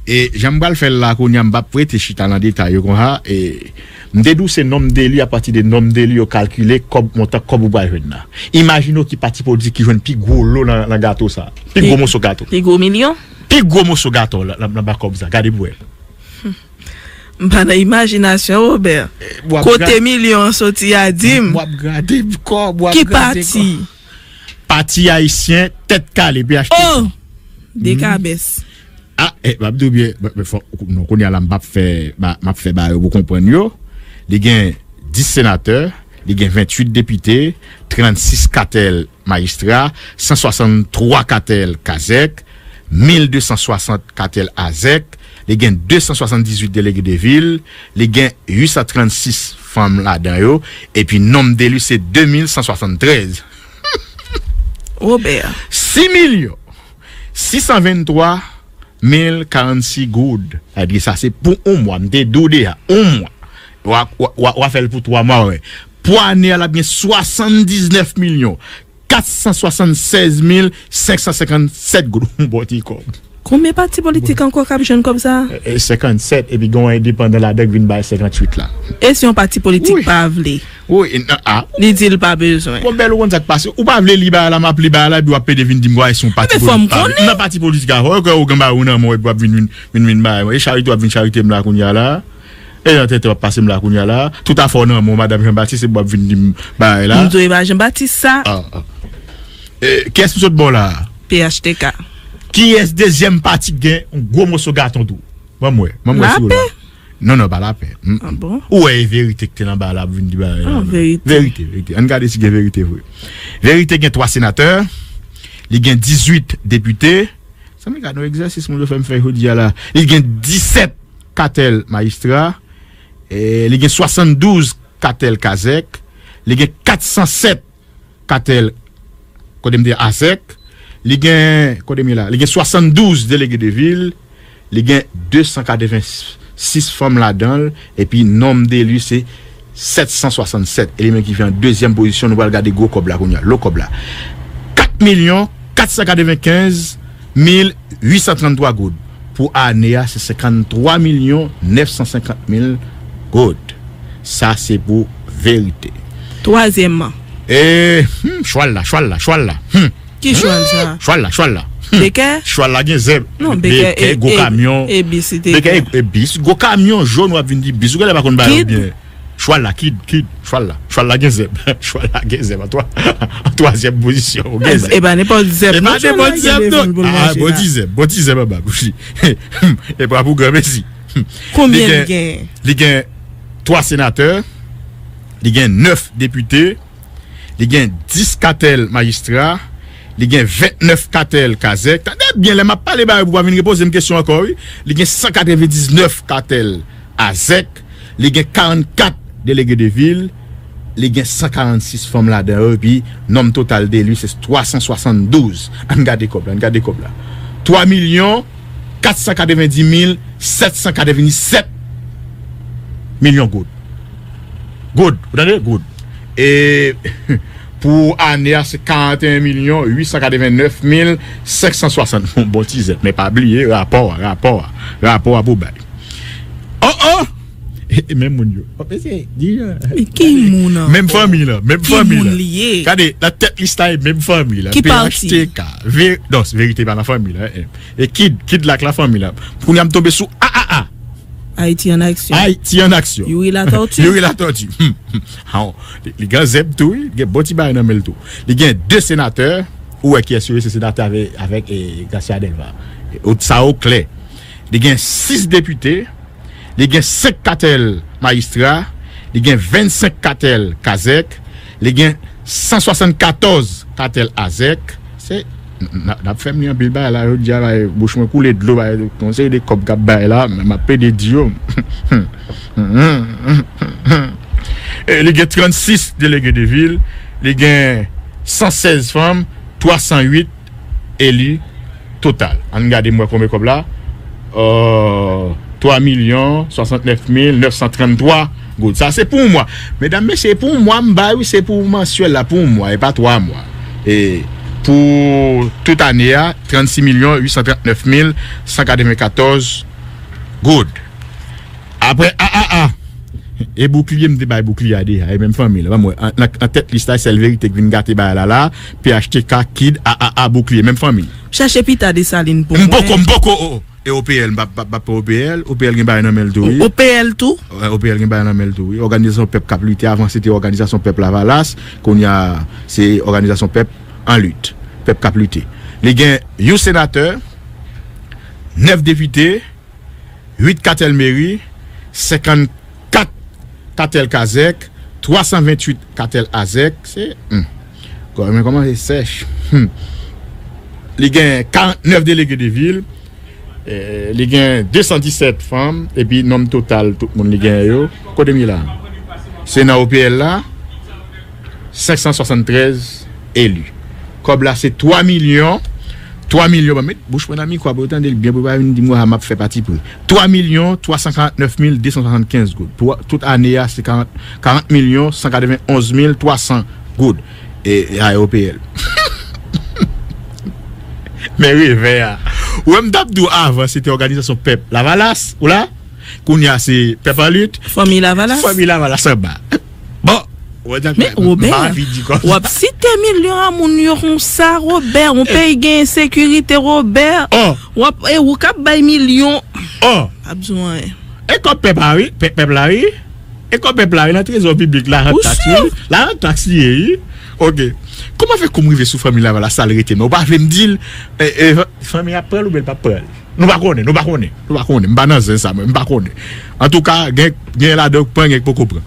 E jan m pral fè l la kounye a, m p ap rete chita nan detay yo konsa. E m te di w se nonm deli, apati de nonm deli yo kalkile kòb, montan kòb ou pral jwenn nan. Imajine w ki pati politik ki jwenn pi gwo lo nan, nan gato sa. Pi gwo moso gato. Pi gwo milyon? Pi gwo moso gato la, nan, nan ba kòb sa. Gade pou wè. M pa nan imajinasyon, Robert. Kote milyon an soti a, di m. W ap grade kòb, w ap grade kòb. Ki pati? Pati Ayisyen Tèt Kale, P H T K. Oh! De kabès. Ah, e, m ap di w byen, non, kounye a la, m p ap fè, m ap fè bagay yo pou konprann yo. Li gen dis senatè, li gen venntuit depite, trannsis katèl majistra, san swasanntwa katèl kazèk, mil de san swasant katèl azèk, li gen de san swasanndizuit delege de vil, li gen uit san trannsis fanm ladan yo, epi nonm deli se de mil san swasanntrèz. Robert. Sis milyon sis san venntwa mil karannsis goud. Sa vle di sa se pou yon mwa. M te di w deja, yon mwa. W a, w a, w a, w a fè l pou twa mwa, wè. Pou ane a, l ap gen swasanndiznèf milyon kat san swasannsèz mil senk san senkannsèt goud. Yon bon ti kòb. Konbyen pati politik ankò k ap jwenn kòb sa a? E, e, senkannsèt, epi gen yon endepandan ladan k vin bay senkantuit la. E si yon pati politik pa vle? Wi, e, a. Li di l pa bezwen. Bon, Bèl, ou konn sa k pase. Ou pa vle li bagay la, m ap li bagay la, epi w ap pede vin di m, wè, se yon pati politik pa vle. Nan pati politik a, ou kwè ou gen bagay ou nan men w, epi w ap vin, vin, vin, vin bagay. E charite w ap vin charite m la kounye a la. E nan tenten w ap pase m la kounye a la. Tout afè w nan men w, madanm Jean Baptiste, epi w ap vin di m bagay la. M di w e pa Jean Baptiste sa. Ah, ah. E, kiyès m sot ba w la a? P H T K. Kiyès dezyèm pati k gen yon gwo moso gato tou? Ban m wè. Ban m wè si yo la. Lapè. Non, non, pa lapè. Mm, mm. Ah bon? Ou wè, e verite ki te nan ba la ap vin di bagay la. Ah, verite. Verite, verite. Ann gade si gen verite vre. Verite gen twa senatè, li gen dizuit depite. Sa m gade yon egzèsis moun yo fè m fè jodi a la. Li gen disèt katèl majistra, e li gen swasanndouz katèl kazèk, li gen katsansèt katèl, kote m te azèk, li gen, kote m ye la, li gen swasanndouz delege de vil, li gen desankatrevennsis fanm ladan l, epi nonm deli se sètsanswasannsèt. E li menm ki vin an dezyèm pozisyon, nou pral gade gwo kòb la kounye a, lo kòb la. Kat milyon katsankatrevennkenz mil uitsantrannntwa goud. Pou ane a, se senkanntwa milyon nèfsansenkant mil goud. Sa se pou verite. Twazyèmman. E, hmm, chwal la, chwal la, chwal la. Hmm. Ki chwal sa? Hmm, chwal la, chwal la. Hmm. Bekè? Chwal la gen zèb. Non, Bekè, Bekè, e, gwo e, kamyon. E bis, li te Bekè, gen. E, e bis, gwo kamyon jòn w ap vin di bis. Ou genlè pa konn bagay yo byen. Kid? Chwal la, kid, kid, chwal la. Chwal la gen zèb. Chwal la gen zèb an twa, an twazyèm pozisyon. Ou gen zèb. E pa nenpòt zèb, non, chwal la gen devan l pou l manje la. Bon ti zèb, bon ti zèb anba bouch li. E pa pou granmesi. Konbyen li gen? Li gen twa senatè, li gen nèf depite, li gen dis katèl majistra, li gen vennèf katèl kazèk. Tande byen, lè m ap pale ba yo pou pa vin repoze m kesyon ankò, wi. Li gen san katrevendiznèf katèl azèk, li gen karannkat delege de vil, li gen san karannsis fanm ladan yo, epi nonm total deli se twasanswasanndouz. Ann gade kòb la, ann gade kòb la. Twa milyon katsankatrevendimil sètsankatrevensèt milyon goud. Goud, ou tande? Goud. E pou ane a, se karanteyen milyon uitsankatrevennèf mil senksanswasant. Bon, bon ti zèb, men pa bliye rapò a, rapò a, rapò a pou bay. Oh, oh! E, e menm moun yo. Oh, mesye, di jan. Men ki moun ankò? Menm fanmi la, menm fanmi la. Ki moun li ye? Gade, nan tèt lis la, e menm fanmi la. Ki pati? P H T K. Ve-, non, Verite pa nan fanmi la, eh, eh. E Kid, Kid la k la fanmi la. Kounye a m tonbe sou A A A. Ayiti an aksyon. Ayiti an aksyon. Youri Latortue. Youri Latortue. Hmm, hmm. Ah, li, li gen zèb tou, wi. Li gen bon ti bagay nan men l tou. Li gen de senatè. Ou wè kiyès yo ye, se senatè avè-, avèk, eh, Gracia Delva. E, sa o klè. Li gen sis depite. Li gen senk katèl majistra, li gen vennsenk katèl kazèk, li gen san swasannkatòz katèl azèk. Se, n, n, n ap fè m li anpil bagay la, jodi a, bagay, bouch mwen koule dlo, bagay, yon seri de kòb k ap bay la, men m ap plede di yo. E li gen trannsis delege de vil, li gen san sèz fanm, twa san uit eli total. Ann gade m wè konbyen kòb la. Euh, twa milyon swasantnèf mil nèf san tranntwa goud. Sa se pou yon mwa. Medam, mesye, e pou yon mwa m bay, wi, se pou mansyèl la, pou yon mwa, e pa twa mwa. E pou tout ane a, trannsis milyon uitsantrannèf mil san katrevenkatòz goud. Apre A A A, e boukliye, m te bay boukliye a deja, e menm fanmi la. Ban m wè, an, nan, nan tèt lis la, sèl Verite k vin gate bagay la la, P H T K, Kid, A A A, boukliye, menm fanmi. Chache pita Desalin pou mwen. M poko, m poko, oh, oh. E O P L, m pa, pa, pa pran O P L, O P L gen bagay nan men l tou, wi. O P L tou? Wè, O P L gen bagay nan men l tou, wi. Òganizasyon Pèp k ap lite, avan se te Òganizasyon Pèp Lavalas, kounye a se Òganizasyon Pèp an lit, Pèp k ap lite. Li gen yon senatè, nèf depite, uit katèl meri, senkannkat katèl kazèk, twa san venntuit katèl azèk. Se, hmm. Kò, men kòman se sèch? Hmm. Li gen karantnèf delege de vil, eh, li gen de san disèt fanm, epi nonm total tout moun li genyen yo. Kote m ye la? Se nan O P L la. Senk san swasanntrèz eli. Kòb la se twa milyon, twa milyon, ban m met bouch mwen nan mikwo a pou yo tande l byen, pou yo pa vin di m, "Wa, m ap fè patipri." Twa milyon twa san karantnèf mil de san swasannkenz goud. Pou tout ane a, se karant, karant milyon san katrevenonz mil twa san goud. E, e a O P L. Men revè a. Ou wè m t ap di w avan, se te Òganizasyon Pèp Lavalas, ou la? Kounye a se Pèp an lit. Fanmi Lavalas. Fanmi Lavalas anba. Bon, ou wè, men, Robert, w ap site milyon a moun yo konsa, Robert. Yon peyi gen ensekirite, Robert. Oh. W ap, e ou k ap bay milyon. Oh. Ap di w anyen. E kòb pèp la, wi. Pèp, pèp la, wi. E kòb pèp la, wi, nan trezò piblik, lajan taks, wi. Lajan taks li ye, wi. Ok. Kòman fè kou m rive sou fanmi Lavalas, sa l rete, men ou pa vle m di l, e, e, fanmi a pran l oubyen l p ap pran l? Nou pa konnen, nou pa konnen, nou pa konnen. M pa nan zen sa, mwen, m pa konnen. Antouka, gen, gen ladan k pran, gen k poko pran.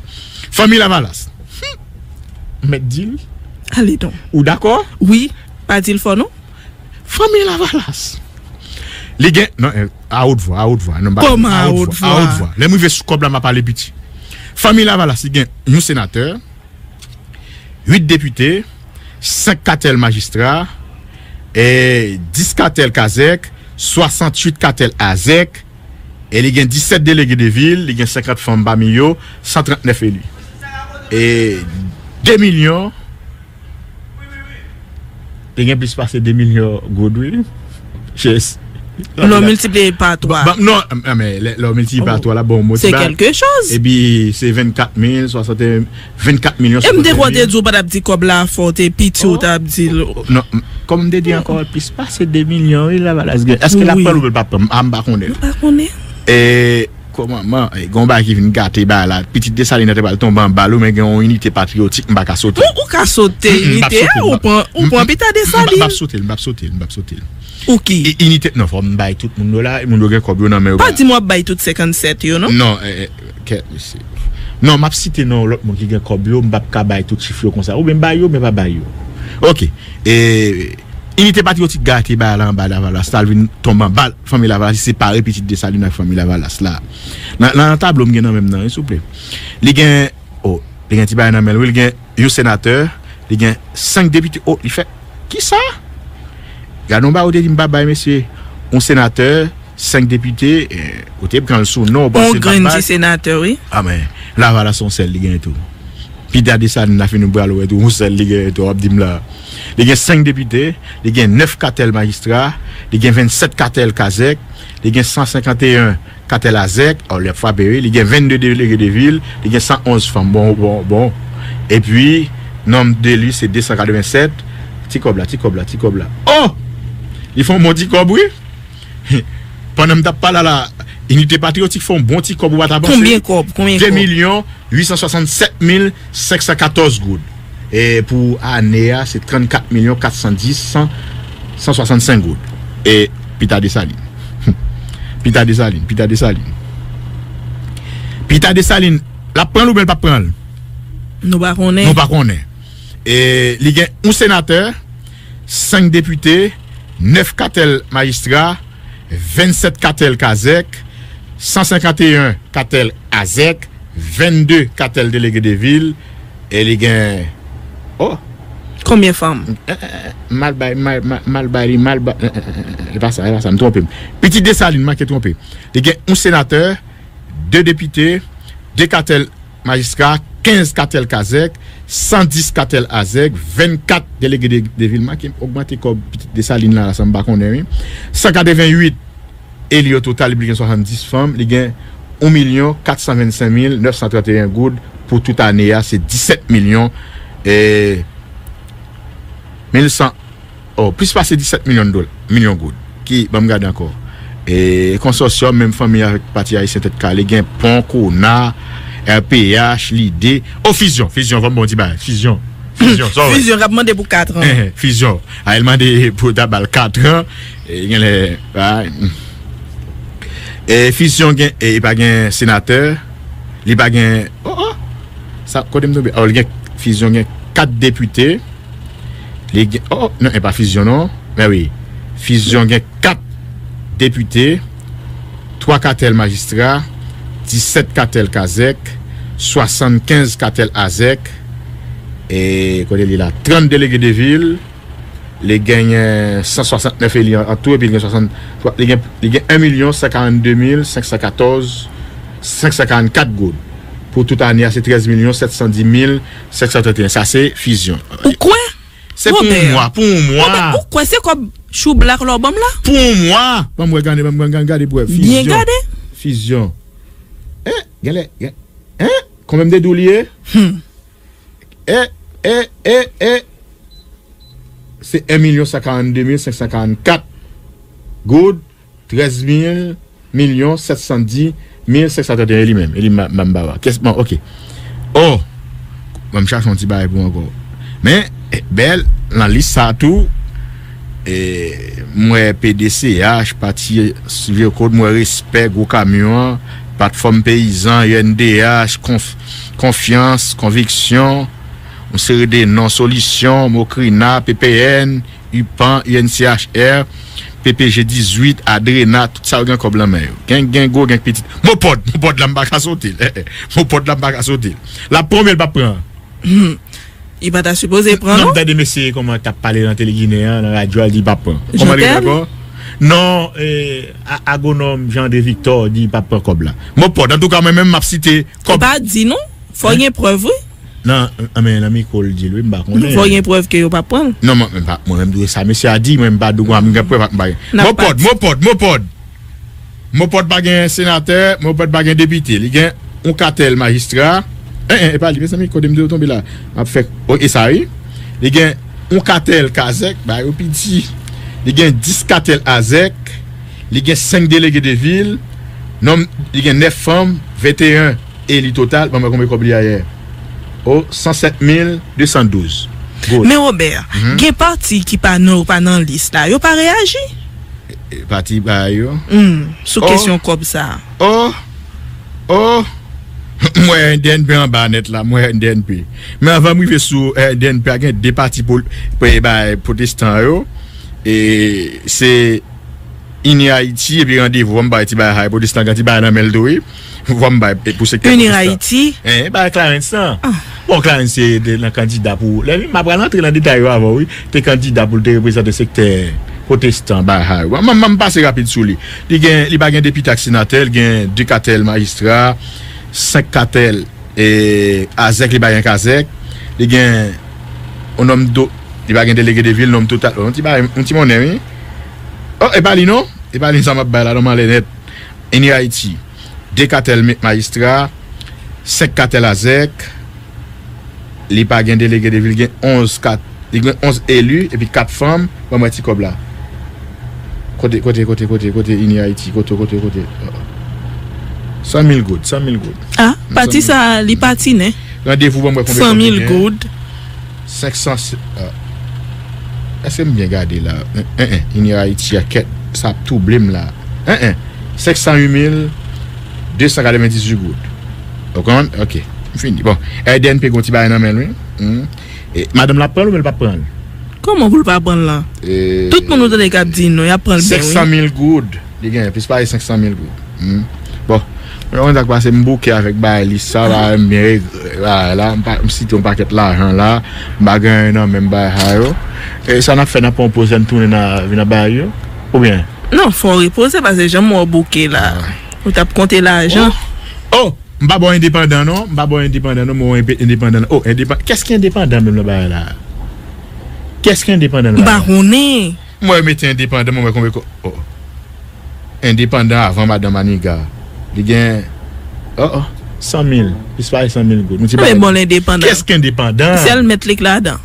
Fanmi Lavalas. Hmm. M mèt di l. Ale non. Ou dakò? Wi, pa di l fò non. Fanmi Lavalas. Li gen, non, eh, a haute voix, a haute voix. Non, m pa, kòman a haute voix? A haute voix. Lè m rive sou kòb la, m a pale piti. Fanmi Lavalas, li gen yon senatè, uit depite, senk katèl majistra, e dis katèl kazèk, swasanntuit katèl azèk, e li gen disèt delege de vil, li gen senkant fanm pami yo, san trantnèf eli. E de milyon, li gen plis pase de milyon goud, wi. Yes. Lè w miltipliye pa twa. Bon, non, non, men lè, lè w miltipliye pa twa la, bon, bon, se kèlke choz. Epi, se vennkat mil, swasannteyen, vennkat milyon. E m te kwè w te di w pa t ap di kòb la fò, w te piti, w t ap di l. Non, m, kòm m te di ankò, plis pase de milyon, wi, Lavalas gen. Èske l ap pran l oubyen l p ap pran? A, m pa konnen. M pa konnen. E, kòman, man, e, gen yon bagay ki vin gate bagay la. Pitit Desalin nan te pral tonbe anba l, wi, men gen yon inite patriyotik, m pa ka sote. Ou, ou ka sote inite a, ou pran, ou pran Pita Desalin. M p ap sote l, m p ap sote l, m p ap sote l. Ou ki? I-, inite, non, fò m bay tout moun yo la, moun yo gen kòb yo nan men yo. Pa di m w ap bay tout senkannsèt yo, non? Non, eh, eh, kè, mesye. Non, m ap site non lòt moun ki gen kòb yo, m p ap ka bay tout chif yo konsa. Oubyen m bay yo, men pa bay yo. Ok. E, Inite Patriyotik gate bagay la anba Lavalas, sa l vin tonbe anba fanmi Lavalas, li separe Pitit Desalin ak fanmi Lavalas la. Nan, nan, nan tablo m gen nan men m nan, wi, souple. Li gen, oh, li gen ti bagay nan men l, wi, li gen yon senatè, li gen senk depite. Oh, li fè, kisa? Gade yon bagay ou te di m pa bay, mesye. Yon senatè, senk depite, eh, ou te pran l sou non, ou panse l p ap bay. On grenn ti senatè, wi. A, men, Lavalas se yon sèl li gen tou. Pita Desalin la fini pral wè tou, yon sèl li gen tou, w ap di m la. Li gen senk depite, li gen nèf katèl majistra, li gen vennsèt katèl kazèk, li gen san senkanteyen katèl azèk, oh, li ap frape, wi, li gen vennde delege de vil, li gen san onz fanm, bon, bon, bon. Epi, nonb de li se de san katrevennsèt, ti kòb la, ti kòb la, ti kòb la. Oh! Li fè yon bon ti kòb, wi. Pandan m t ap pale la, Inite Patriyotik fè yon bon ti kòb ou pa ta panse. Konbyen kòb? Konbyen kòb? De milyon uit san swasannsèt mil senk san katòz goud. E pou ane a, se trannkat milyon kat san dis san, san swasannsenk goud. E Pita Desalin. Pita Desalin, Pita Desalin. Pita Desalin, l ap pran l oubyen l p ap pran l? Nou pa konnen. Nou pa konnen. E li gen yon senatè, senk depite, nèf katèl majistra, vennsèt katèl kazèk, san senkanteyen katèl azèk, vennde katèl delege de vil, e li gen, oh! Konbyen fanm? Eh, eh, eh, mal bay, mal, mal, mal bay li, mal bay, eh, eh, eh, eh, e pa sa, e pa sa, m twonpe m. Pitit Desalin, m manke twonpe. Li gen yon senatè, de depite, de katèl majistra, kenz katèl kazèk, san dis katèl azèk, vennkat delege de, de vil. Manke ogmante kòb Pitit Desalin la, la, sa m pa konnen, wi. San katrevenn uit eli o total, epi li gen swasanndis fanm, li gen yon milyon kat san vennsenk mil nèf san tranteyen goud pou tout ane a, se disèt milyon, e, mil san, oh, plis pase disèt milyon dola, milyon goud. Ki, ban m gade ankò. E, konsòsyòm, menm fanmi avèk Pati Ayisyen Tèt Kale, gen pon, kona, R P H, lide. Oh, fizyon, fizyon, fò m ba w ti bagay. Fizyon. Fizyon, sa w wè. Fizyon k ap mande pou katran. Fizyon. A, l mande pou ta ba l katran. E, gen lè, ah, e, fizyon gen, e, li pa gen senatè. Li pa gen, oh, oh. Sa, kote m tonbe? Oh, li gen, fizyon gen kat depite. Li gen, oh, non, e pa fizyon, non. Men wi, fizyon gen kat depite, twa katèl majistra, disèt katèl kazèk, swasannkenz katèl azèk, e kote li la, trant delege de vil, li genyen san swasantnèf eli an, an tou, epi li gen swasant, li gen, li gen en milyon san karannde mil senk san katòz, senk san karannkat goud. Pou tout ane a, se trèz milyon sèt san di mil senk san tranteyen. Sa se fizyon. Ou kwè? Se pou yon mwa, pou yon mwa. Ou kwè se kòb chou blak la w ban m la? Pou yon mwa. Ban m wè, gade, ban m gade, gade pou wè. Byen gade. Fizyon. Eh, genlè, gen, eh, konbyen m te di w li ye? Hmm. Eh, eh, eh, eh. Se en milyon san karannde mil senk san karannkat goud, trèz mil milyon sèt san di mil senk san tranteyen, e li menm, e li m, m, m ba w a. Kès, bon, ok. Oh! Ban m chache yon ti bagay pou ankò. Men, eh, bèl, nan lis sa a tou, E, m wè P D C H, Pati Sivil Kod, m wè Respè, Gwo Kamyon an, Platfòm Peyizan, U N D H, Konf, Konfyans, Konviksyon, yon seri de non, Solisyon, Mokrina, P P N, UPAN, U N C H R, P P G dizuit, Adrena, tout sa yo gen kòb lan men yo. Gen, gen gwo, gen pitit. Mopòd, Mopòd la m pa ka sote l. Mopòd la m pa ka sote l. L ap pran oubyen l p ap pran? Hmm. Li pa ta sipoze pran, non? Non, m tande mesye kòman t ap pale nan Tele Ginen an, nan radyo a, li di l p ap pran. Kòman li Jeantel? Dakò? Non, eh, a, agwonòm Jean André Victor di l p ap pran kòb la. Mopòd, antouka, mwen menm, m ap site kòb. Ou pa di non. Fò gen prèv, wi. Nan, men nan mikwo l di l, wi, m pa konnen. Fò gen prèv ke yo p ap pran l. Non, mwen, mwen pa, mwen menm, dwe sa mesye a di, mwen, m pa dwe, mwen, m gen prèv ak m pa gen. N ap Mopòd, pati. Mopòd, Mopòd. Mopòd pa gen senatè, Mopòd pa gen depite. Li gen yon katèl majistra. En, en, e pa li, mezanmi, kote m te tonbe la? M ap fè, o, e sa, wi. Li gen yon katèl kazèk, ba yo piti. Li gen dis katèl azèk. Li gen senk delege de vil. Nonm, li gen nèf fanm, venteyen eli total. Ban mwen konbyen kòb li a yè. O, san sèt mil de san douz goud. Men Robert, Mhm. gen pati ki pa nan, pa nan lis la, yo pa reyaji? E, pati ba yo. Hmm, sou Oh. kesyon kòb sa. Oh, oh, m wè N D N P anba nèt la, m wè N D N P. Men anvan m rive sou, eh, N D N P a, gen de pati pol, pou, eh, bay pwotestan yo. E se Ini Ayiti, epi Randevou, m bay ti bay hay, pwotestan gen ti bay nan men l tou, wi. Fò m bay, e, pou sektè Unir pwotestan. Ayiti. Eh, bay Clarens lan. Ah. Bon, Clarens se de, nan kandida pou, lè m ap pral antre nan detay yo avè w, wi. Te kandida pou l te reprezante sektè pwotestan, bay hay. Mwen, mwen, m pase rapid sou li. Li gen, li pa gen depite ak senatè, li gen de katèl majistra, senk katèl, e, azèk, li pa gen kazèk. Li gen yon nonm do, li pa gen delege de vil, nonm total. Yon ti bagay, yon ti monnen, wi. Oh, e pa li non? E pa li sa m ap bay la, non, m ale nèt. Ini Ayiti. De katèl me-, majistra, senk katèl azèk, li pa gen delege de vil, gen onz kat, li gen onz eli, epi kat fanm, ban mwen ti kòb la. Kote, kote, kote, kote, kote Ini Ayiti, kote, kote, kote. San mil goud, san mil goud. Ah, pati San mil. Sa, li patinen. Randevou, ban mwen konbyen kòb li gen. San mil goud. Senk san, ah. Èske m byen gade la? En, en, en, Ini Ayiti a kèt, sa ap twouble m la. En, en, senk san uit mil de san katrevendizuit goud. Ou konprann? Ok, m fini. Bon, R D N P gon ti bagay nan men l, wi. Hmm. E, madanm la pran l oubyen l p ap pran l? Kòman pou l pa pran l la? E, Tout moun ou tande k ap di non, y ap pran l byen, wi. Senk san mil goud. Li gen plis pase senk san mil goud. Hmm. Bon, mwen konn sa k pase, m bouke avèk bagay lis sa la, m byen reg-, bagay la, m pa, m site yon pakèt lajan la, m pa gen anyen nan men m bagay sa yo. E sa n ap fè, n ap pran yon poz, n tounen nan, vin nan bagay yo? Oubyen? Non, fò w repoze, paske jan m wè w bouke la, Ah. ou t ap konte lajan. Oh! Oh! M pa ba w endepandan non, m pa ba w endepandan non, men w enpe-, endepandan. Oh, endepan-, kès ki endepandan menm nan bagay la? Kès ki endepandan nan M pa bagay la? Konnen. Mwen mete endepandan, mwen wè konbyen ko-, oh. Endepandan avan madan Maniga. Li gen, oh, oh, san mil, plis pase san mil goud. Yon ti bagay. Bon, l endepandan. Kès ki endepandan? Sèl mèt li k ladan.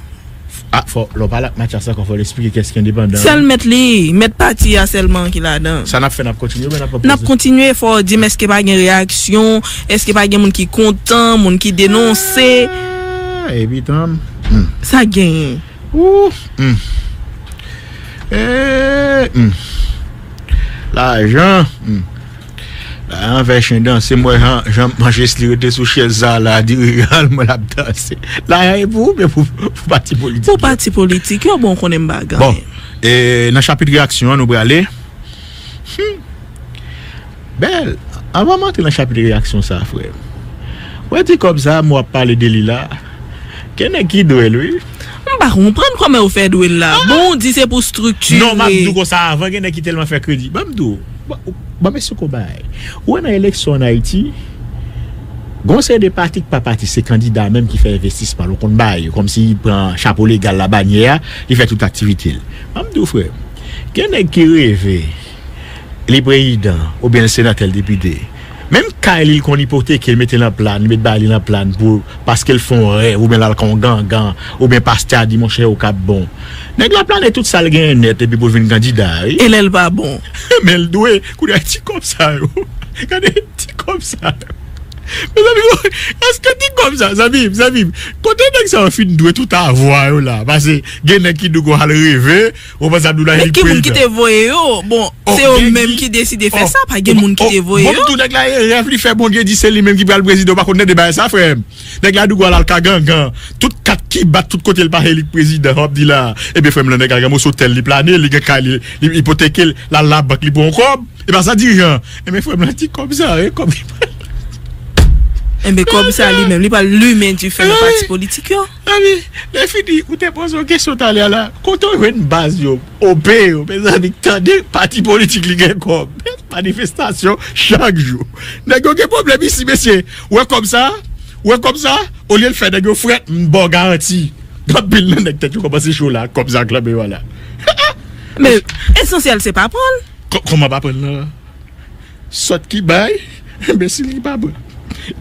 Ah, fò, lè w pale ak Mathias ankò, fò l eksplike kès ki endepandan. Sèl mèt li, mèt pati a sèlman ki ladan. Sa n ap fè, n ap kontinye oubyen n ap pran poz? N ap kontinye, fò w di m èske pa gen reyaksyon, èske pa gen moun ki kontan, moun ki denonse. Ah, epi tann. Hmm. Sa genyen. Ooh, hmm. Eh, hmm. Lajan, hmm. Lajan fè chen danse, m wè jan, jan Manchesly rete sou chèz sa la, di regal, mwen l ap danse. Lajan e pou ou, oubyen pou, pou pati politik yo? Pou pati politik yo, bon, konnen m pa gen anyen. Bon, e, nan chapit reyaksyon an, nou prale. Hmm. Bèl, anvan m antre nan chapit reyaksyon sa, frè m. Wè ti kòb sa, m w ap pale de li la. Gen nèg ki dwèl, wi. M pa konprann kòman yo fè dwèl la. Ah! Bon, ou di se pou estrikti. Non, m ap di w konsa, avan gen nèg ki tèlman fè kredi. Ban m di w, ban, ban m esplike w bagay. Ou wè nan eleksyon ann Ayiti, gon seri de pati k pa pati, se kandida menm ki fè envestisman l, ou konn bagay yo, kòmsi li pran chapo legal, labanyè a, li fè tout aktivite l. Ban m di w, frè m, gen nèg ki reve, li prezidan, oubyen l senatè, l depite. Menm kay li, l konn ipoteke, l mete l nan plan, li met bagay li nan plan pou, paske l fè yon rèv, oubyen l al ka yon gangan, oubyen pastè a di, monchè, ou k ap bon. Nèg la plane tout sa l genyen nèt, epi pou l vin kandida, wi. E lè l pa bon? Men l dwe, kounye a ti kòb sa yo. Gade, ti kòb sa yo. Mezanmi, èske ti kòb sa, zanmi m, zanmi m, kote nèg sa yo fin dwe tout avwa yo la? Pase gen nèg ki di w al reve, ou panse ap di w la Men li ki moun ki te prezidan. Voye yo? Bon, Oh, se yo nèg menm li- ki deside fè oh, sa, pa gen moun ki oh, te voye bon, yo. Tou nèg la e rèv li fè, Bondye di se li menm ki pral prezidan, ou pa konn tande bagay sa, frè m. Nèg la di w al al ka gangan. Tout kat ki bat, tout kote l pase li k prezidan, w ap di la. Ebyen, frè m, lè nèg la gen moso tè l, li plane, li gen kay, li, li ipoteke l, l al labank, li pran yon kòb. E pa sa dirijan. Ebyen, frè m, la ti kòb sa, e kòb li pran. Enben, kòb sa li menm, li pral limen dife nan pati politik yo. Zanmi, lè fini, ou te poze yon kesyon talè a la. Kote w jwenn baz yo, O P yo, mezanmi, k tande pati politik li gen kòb. Manifestasyon chak jou. Nèg yo gen pwoblèm isi, mesye. Ou wè kòb sa? Ou wè kòb sa? Olye l fè nèg yo frèt, m ba w garanti. Anpil nan nèg tèt yo kòmanse cho la, kòb sa k nan men yo a la. Men, esansyèl se pa pran l. Kò- Kòman pa pran l nan? Sòt ki bay, enbesil ki pa pran.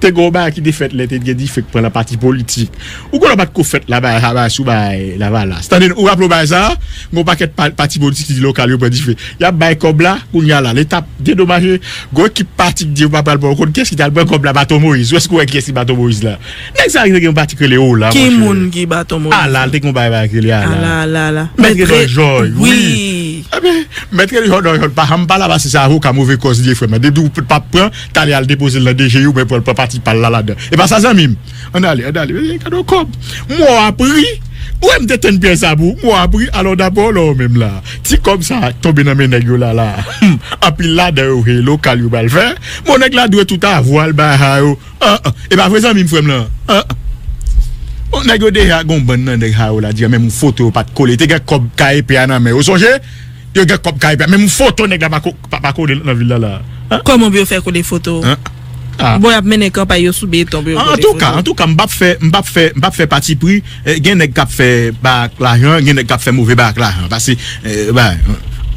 Te gen yon bagay ki te fèt lè te gen dife k pran nan pati politik. Ou konnen pa t ko fèt la bagay sa, bagay sou bagay Lavalas. Tande, ou raple w bagay sa? Gen yon pakèt pa- pati politik ki di lokal yo pran dife. Y ap bay kòb la, kounye a la, Leta ap dedomaje. Gen yon ekip pati k di yo pa pral pran, ou konn kiyès ki t al pran kòb la? Baton Moyiz. Ou èske w wè kiyès ki Baton Moyiz la? Nèg sa yo te gen yon pati k rele Ola, Ki monchè. Moun ki Baton Moyiz? Ala, te gen yon bagay bagay k rele Ala. Ala, ala, ala. Mèt Renan Re- Jòy, wi. Wi. Ebyen, Mèt Renan Jòy, pa janm pale, pase se avoka move kòz li ye, frè m. Depi w p- p ap pran, talè al depoze l nan D G I, ou mwen pran l pran pati pa l la ladan. E pa sa, zanmi m? Ann ale, ann ale. E, gade yon kòb. Mò apri. Ou wè m te tann pyès sa pou ou. Mò apri, alò dabò, lò menm la. Ti kòb sa tonbe nan men nèg yo la, la. Anpil ladan yo, he, lokal yo pral fè. Bon, nèg la dwe tout avwa l bay ha yo. An, an. E pa vre, zanmi m, frè m lan? An, an. Bon, nèg yo deja gon bann nan nèg ha yo la, di menm foto yo pa t kole. Te gen kòb K E P a nan men yo, sonje? Yo gen kòb K E P a. Menm foto nèg la pa ko- pa, pa kole nan vil la, la. An? Kòman pou yo fè kole foto? An? Ah. Bon, y ap mennen kanpay yo sou beton pou yo An, kole antouka, foto. Antouka, m p ap fè, m p ap fè, m p ap fè pati pri. Eh, gen nèg k ap fè bay ak lajan, gen nèg k ap fè move bay ak lajan. Pase, eh, bay,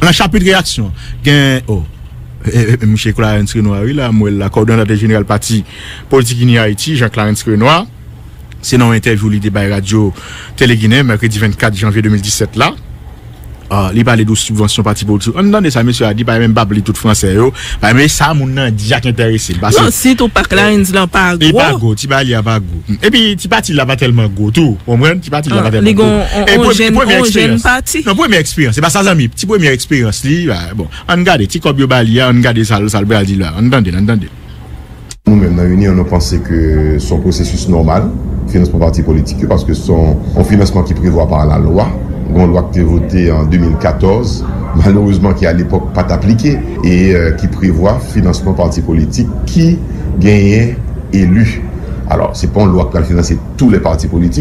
nan chapit reyaksyon, gen, oh, eh, eh, Miche Clarens Renois, wi, la, m wè l la, kòdonatè jeneral pati politik Ini Ayiti, Jean Clarens Renois. Se nan yon entèvyou li te bay radyo Tele Ginen, mèkredi vennkat janvye de mil disèt la. Ah, li pale de sibvansyon pati politik. Ann tande sa mesye a di, pa menm p ap li tout fransè yo. Pa menm sa moun nan di a k enterese l. Pase, Non, sitou pa Clarens lan pa li pa gwo. gwo, ti bagay li a pa gwo. Epi, ti pati la pa tèlman gwo tou. Ou konprann? Ti pati la Ah, pa li tèlman gwo. gon on- E on pre- jèn- premye on jèn eksperyans. pati. Non, premye eksperyans. Se pa sa, zanmi. Ti premye eksperyans li, ah, bon. Ann gade, ti kòb yo ba li a, ann gade sa l, sa l pral di la. Ann tande l, ann tande l. Nou menm nan Inyon, nou panse ke se yon pwosesis nòmal, finansman pati politik yo, paske se yon, yon finansman ki prevwa pa lalwa. Gen yon lwa ki te vote an de mil katòz, malerezman ki alepòk pa t aplike, e euh, ki prevwa finansman pati politik ki genyen eli. Alò, se pa yon lwa ki pral finanse tou lè pati politik,